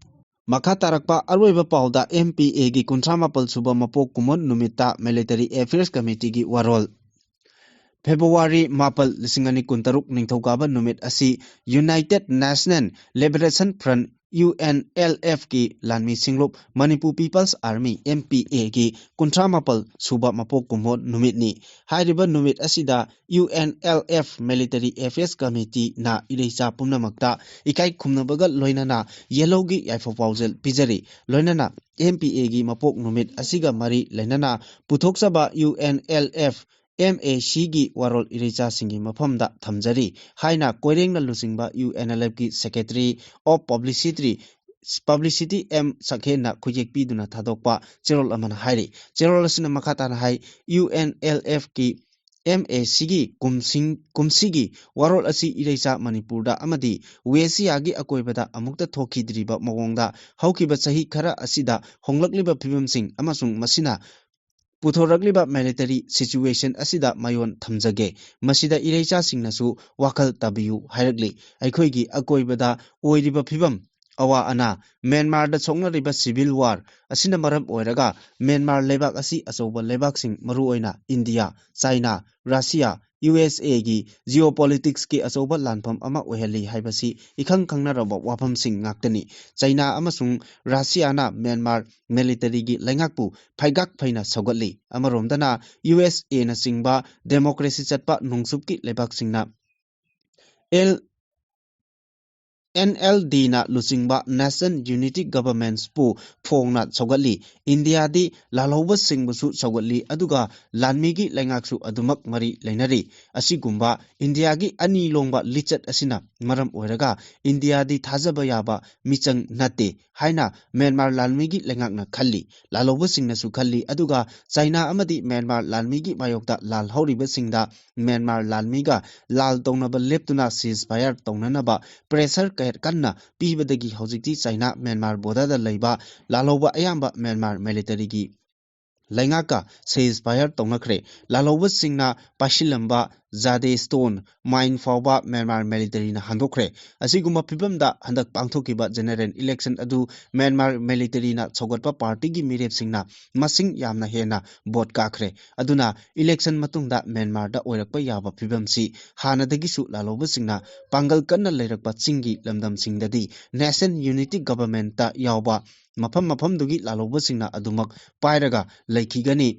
ꯃꯈꯥ ꯇꯥꯔꯛꯄ ꯑꯔꯣꯏꯕ ꯄꯥꯎꯗ ꯑꯦꯝ ꯄꯤ ꯑꯦꯒꯤ ꯀꯨꯟꯊ꯭ꯔꯥ ꯃꯥꯄꯜ ꯁꯨꯕ ꯃꯄꯣꯛ ꯀꯨꯝꯑꯣꯟ ꯅꯨꯃꯤꯠꯇ ꯃꯤꯂꯤꯇꯔꯤ ꯑꯦꯐꯤꯌꯔꯁ ꯀꯃꯤꯇꯤꯒꯤ ꯋꯥꯔꯣꯜ꯫ ꯐꯦꯕ꯭ꯔꯨꯋꯥꯔꯤ ꯃꯥꯄꯜ, ꯂꯤꯁꯤꯡ ꯑꯅꯤ ꯀꯨꯟꯇꯔꯨꯛ, ꯅꯤꯡꯊꯧꯀꯥꯕ ꯅꯨꯃꯤꯠ ꯑꯁꯤ United National Liberation Front, U N L ꯑꯦꯐꯀꯤ ꯂꯥꯟꯃꯤ ꯁꯤꯡꯂꯨꯞ Manipur peoples army, M P ꯑꯦꯒꯤ ꯀꯨꯟꯊ꯭ꯔꯥ ꯃꯥꯄꯜ ꯁꯨꯕ ꯃꯄꯣꯛ ꯀꯨꯝꯑꯣꯟ ꯅꯨꯃꯤꯠꯅꯤ꯫ ꯍꯥꯏꯔꯤꯕ ꯅꯨꯃꯤꯠ ꯑꯁꯤꯗ U N L F military affairs ꯀꯃꯤꯇꯤꯅ ꯏꯔꯩꯆꯥ ꯄꯨꯝꯅꯃꯛꯇ ꯏꯀꯥꯏ ꯈꯨꯝꯅꯕꯒ ꯂꯣꯏꯅꯅ ꯌꯦꯜꯍꯧꯒꯤ ꯌꯥꯏꯐ ꯄꯥꯎꯖꯦꯜ ꯄꯤꯖꯔꯤ꯫ ꯂꯣꯏꯅꯅ ꯑꯦꯝ ꯄꯤ ꯑꯦꯒꯤ ꯃꯄꯣꯛ ꯅꯨꯃꯤꯠ ꯑꯁꯤꯒ ꯃꯔꯤ ꯂꯩꯅꯅ ꯄꯨꯊꯣꯛꯆꯕ U N L F M A ꯁꯤꯒꯤ ꯋꯥꯔꯣꯜ ꯏꯔꯩꯆꯥꯁꯤꯡꯒꯤ ꯃꯐꯝꯗ ꯊꯝꯖꯔꯤ ꯍꯥꯏꯅ ꯀꯣꯏꯔꯦꯡꯅ ꯂꯨꯆꯤꯡꯕ ꯌꯨ ꯑꯦꯟ ꯑꯦꯜ ꯑꯦꯐꯀꯤ secretary of publicity, publicity M ꯁꯛꯍꯦꯟꯅ ꯈꯨꯌꯦꯛ ꯄꯤꯗꯨꯅ ꯊꯥꯗꯣꯛꯄ ꯆꯦꯔꯣꯜ ꯑꯃꯅ ꯍꯥꯏꯔꯤ꯫ ꯆꯦꯔꯣꯜ ꯑꯁꯤꯅ ꯃꯈꯥ ꯇꯥꯅ ꯍꯥꯏ, ꯌꯨ ꯑꯦꯟ ꯑꯦꯜ ꯑꯦꯐꯀꯤ ꯑꯦꯝ ꯑꯦ ꯁꯤꯒꯤ ꯀꯨꯝꯁꯤꯡ-, ꯀꯨꯝꯁꯤꯒꯤ ꯋꯥꯔꯣꯜ ꯑꯁꯤ ꯏꯔꯩꯆꯥ ꯃꯅꯤꯄꯨꯔꯗ ꯑꯃꯗꯤ ꯋꯦꯁ ꯑꯦꯁꯤꯌꯥꯒꯤ ꯑꯀꯣꯏꯕꯗ ꯑꯃꯨꯛꯇ ꯊꯣꯛꯈꯤꯗ꯭ꯔꯤꯕ ꯃꯑꯣꯡꯗ ꯍꯧꯈꯤꯕ ꯆꯍꯤ ꯈꯔ ꯑꯁꯤꯗ ꯍꯣꯡꯂꯛꯂꯤꯕ ꯐꯤꯕꯝꯁꯤꯡ ꯑꯃꯁꯨꯡ ꯃꯁꯤꯅ ꯄꯨꯊꯣꯔꯛꯂꯤꯕ ꯃꯤꯂꯤꯇꯔꯤ ꯁꯤꯆꯨꯋꯦꯁꯟ ꯑꯁꯤꯗ ꯃꯌꯣꯟ ꯊꯝꯖꯒꯦ꯫ ꯃꯁꯤꯗ ꯏꯔꯩꯆꯥꯁꯤꯡꯅꯁꯨ ꯋꯥꯈꯜ ꯇꯥꯕꯤꯌꯨ ꯍꯥꯏꯔꯛꯂꯤ꯫ ꯑꯩꯈꯣꯏꯒꯤ ꯑꯀꯣꯏꯕꯗ ꯑꯣꯏꯔꯤꯕ ꯐꯤꯕꯝ, ꯑꯋꯥ ꯑꯅꯥ, ꯃ꯭ꯌꯥꯟꯃꯥꯔꯗ ꯁꯣꯛꯅꯔꯤꯕ ꯁꯤꯚꯤꯜ ꯋꯥꯔ ꯑꯁꯤꯅ ꯃꯔꯝ ꯑꯣꯏꯔꯒ ꯃ꯭ꯌꯥꯟꯃꯥꯔ ꯂꯩꯕꯥꯛ ꯑꯁꯤ ꯑꯆꯧꯕ ꯂꯩꯕꯥꯛꯁꯤꯡ, ꯃꯔꯨꯑꯣꯏꯅ India, China, Russia, U S ꯑꯦꯒꯤ ꯖꯤꯑꯣ ꯄꯣꯂꯤꯇꯤꯛꯁꯀꯤ ꯑꯆꯧꯕ ꯂꯥꯟꯐꯝ ꯑꯃ ꯑꯣꯏꯍꯜꯂꯤ ꯍꯥꯏꯕꯁꯤ ꯏꯈꯪ ꯈꯪꯅꯔꯕ ꯋꯥꯐꯝꯁꯤꯡ ꯉꯥꯛꯇꯅꯤ꯫ ꯆꯩꯅꯥ ꯑꯃꯁꯨꯡ ꯔꯁꯤꯌꯥꯅ ꯃ꯭ꯌꯥꯟꯃꯥꯔ ꯃꯤꯂꯤꯇꯔꯤꯒꯤ ꯂꯩꯉꯥꯛꯄꯨ ꯐꯩꯒꯥꯛ ꯐꯩꯅ ꯁꯧꯒꯠꯂꯤ꯫ ꯑꯃꯔꯣꯝꯗꯅ ꯌꯨ ꯑꯦꯁ ꯑꯦꯅꯆꯤꯡꯕ ꯗꯦꯃꯣꯀ꯭ꯔꯦꯁꯤ ꯆꯠꯄ ꯅꯣꯡꯆꯨꯞꯀꯤ ꯂꯩꯕꯥꯛꯁꯤꯡꯅ ꯑꯦꯜ ꯑꯦꯟ ꯑꯦꯜ ꯗꯤꯅ ꯂꯨꯆꯤꯡꯕ National Unity Governmentꯄꯨ ꯐꯣꯡꯅ ꯁꯧꯒꯠꯂꯤ꯫ ꯏꯟꯗꯤꯌꯥꯗꯤ ꯂꯥꯜꯍꯧꯕꯁꯤꯡꯕꯨꯁꯨ ꯁꯧꯒꯠꯂꯤ, ꯑꯗꯨꯒ ꯂꯥꯟꯃꯤꯒꯤ ꯂꯩꯉꯥꯛꯁꯨ ꯑꯗꯨꯃꯛ ꯃꯔꯤ ꯂꯩꯅꯔꯤ꯫ ꯑꯁꯤꯒꯨꯝꯕ ꯏꯟꯗꯤꯌꯥꯒꯤ ꯑꯅꯤ ꯂꯣꯡꯕ ꯂꯤꯆꯠ ꯑꯁꯤꯅ ꯃꯔꯝ ꯑꯣꯏꯔꯒ ꯏꯟꯗꯤꯌꯥꯗꯤ ꯊꯥꯖꯕ ꯌꯥꯕ ꯃꯤꯆꯪ ꯅꯠꯇꯦ ꯍꯥꯏꯅ ꯃ꯭ꯌꯥꯟꯃꯥꯔ ꯂꯥꯟꯃꯤꯒꯤ ꯂꯩꯉꯥꯛꯅ ꯈꯜꯂꯤ꯫ ꯂꯥꯜꯍꯧꯕꯁꯤꯡꯅꯁꯨ ꯈꯜꯂꯤ, ꯑꯗꯨꯒ ꯆꯩꯅꯥ ꯑꯃꯗꯤ ꯃ꯭ꯌꯥꯟꯃꯥꯔ ꯂꯥꯟꯃꯤꯒꯤ ꯃꯥꯌꯣꯛꯇ ꯂꯥꯜꯍꯧꯔꯤꯕꯁꯤꯡꯗ ꯃ꯭ꯌꯥꯟꯃꯥꯔ ꯂꯥꯟꯃꯤꯒ ꯂꯥꯜ ꯇꯧꯅꯕ ꯂꯦꯞꯇꯨꯅ ceasefire ꯇꯧꯅꯅꯕ pressure ꯀꯌꯥ ꯀꯟꯅ ꯄꯤꯕꯗꯒꯤ ꯍꯧꯖꯤꯛꯇꯤ ꯆꯩꯅꯥ ꯃ꯭ꯌꯥꯟꯃꯥꯔ borderꯗ ꯂꯩꯕ ꯂꯥꯜꯍꯧꯕ ꯑꯌꯥꯝꯕ ꯃ꯭ꯌꯥꯟꯃꯥꯔ ꯃꯤꯂꯤꯇꯔꯤꯒꯤ ꯂꯩꯉꯥꯛꯀ ceasefire ꯇꯧꯅꯈ꯭ꯔꯦ꯫ ꯂꯥꯜꯍꯧꯕꯁꯤꯡꯅ ꯄꯥꯏꯁꯤꯜꯂꯝꯕ ꯖꯥꯗꯦ ꯁ꯭ꯇꯣꯟ ꯃꯥꯏꯟ ꯐꯥꯎꯕ ꯃ꯭ꯌꯥꯟꯃꯥꯔ ꯃꯤꯂꯤꯇꯔꯤꯅ ꯍꯟꯗꯣꯛꯈ꯭ꯔꯦ꯫ ꯑꯁꯤꯒꯨꯝꯕ ꯐꯤꯕꯝꯗ ꯍꯟꯗꯛ ꯄꯥꯡꯊꯣꯛꯈꯤꯕ general election ꯑꯗꯨ ꯃ꯭ꯌꯥꯟꯃꯥꯔ ꯃꯤꯂꯤꯇꯔꯤꯅ ꯁꯧꯒꯠꯄ ꯄꯥꯔꯇꯤꯒꯤ ꯃꯤꯔꯦꯞꯁꯤꯡꯅ ꯃꯁꯤꯡ ꯌꯥꯝꯅ ꯍꯦꯟꯅ ꯚꯣꯠ ꯀꯥꯈ꯭ꯔꯦ꯫ ꯑꯗꯨꯅ election ꯃꯇꯨꯡꯗ ꯃ꯭ꯌꯥꯟꯃꯥꯔꯗ ꯑꯣꯏꯔꯛꯄ ꯌꯥꯕ ꯐꯤꯕꯝꯁꯤ ꯍꯥꯟꯅꯗꯒꯤꯁꯨ ꯂꯥꯜꯍꯧꯕꯁꯤꯡꯅ ꯄꯥꯡꯒꯜ ꯀꯟꯅ ꯂꯩꯔꯛꯄ ꯆꯤꯡꯒꯤ ꯂꯝꯗꯝꯁꯤꯡꯗꯗꯤ National Unity Governmentꯇ ꯌꯥꯎꯕ ꯃꯐꯝ ꯃꯐꯝꯗꯨꯒꯤ ꯂꯥꯜꯍꯧꯕꯁꯤꯡꯅ ꯑꯗꯨꯃꯛ ꯄꯥꯏꯔꯒ ꯂꯩꯈꯤꯒꯅꯤ꯫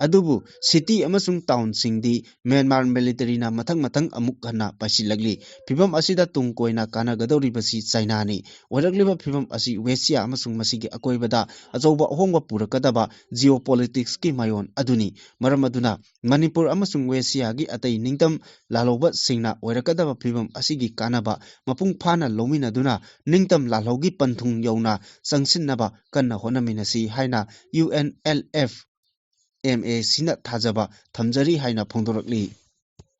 ꯑꯗꯨꯕꯨ city ꯑꯃꯁꯨꯡ townꯁꯤꯡꯗꯤ ꯃ꯭ꯌꯥꯟꯃꯥꯔ ꯃꯤꯂꯤꯇꯔꯤꯅ ꯃꯊꯪ ꯃꯊꯪ ꯑꯃꯨꯛ ꯍꯟꯅ ꯄꯥꯏꯁꯤꯜꯂꯛꯂꯤ꯫ ꯐꯤꯕꯝ ꯑꯁꯤꯗ ꯇꯨꯡ ꯀꯣꯏꯅ ꯀꯥꯟꯅꯒꯗꯧꯔꯤꯕꯁꯤ ꯆꯩꯅꯥꯅꯤ꯫ ꯑꯣꯏꯔꯛꯂꯤꯕ ꯐꯤꯕꯝ ꯑꯁꯤ ꯋꯦꯁꯤꯌꯥ ꯑꯃꯁꯨꯡ ꯃꯁꯤꯒꯤ ꯑꯀꯣꯏꯕꯗ ꯑꯆꯧꯕ ꯑꯍꯣꯡꯕ ꯄꯨꯔꯛꯀꯗꯕ geopoliticsꯀꯤ ꯃꯥꯌꯣꯟ ꯑꯗꯨꯅꯤ꯫ ꯃꯔꯝ ꯑꯗꯨꯅ ꯃꯅꯤꯄꯨꯔ ꯑꯃꯁꯨꯡ ꯋꯦꯁꯤꯌꯥꯒꯤ ꯑꯇꯩ ꯅꯤꯡꯇꯝ ꯂꯥꯜꯍꯧꯕꯁꯤꯡꯅ ꯑꯣꯏꯔꯛꯀꯗꯕ ꯐꯤꯕꯝ ꯑꯁꯤꯒꯤ ꯀꯥꯟꯅꯕ ꯃꯄꯨꯡ ꯐꯥꯅ ꯂꯧꯃꯤꯟꯅꯗꯨꯅ ꯅꯤꯡꯇꯝ ꯂꯥꯜꯍꯧꯒꯤ ꯄꯟꯊꯨꯡ ꯌꯧꯅ ꯆꯪꯁꯤꯟꯅꯕ ꯀꯟꯅ ꯍꯣꯠꯅꯃꯤꯟꯅꯁꯤ ꯍꯥꯏꯅ U N L F M ꯑꯦ ꯁꯤꯅ ꯊꯥꯖꯕ ꯊꯝꯖꯔꯤ ꯍꯥꯏꯅ ꯐꯣꯡꯗꯣꯔꯛꯂꯤ꯫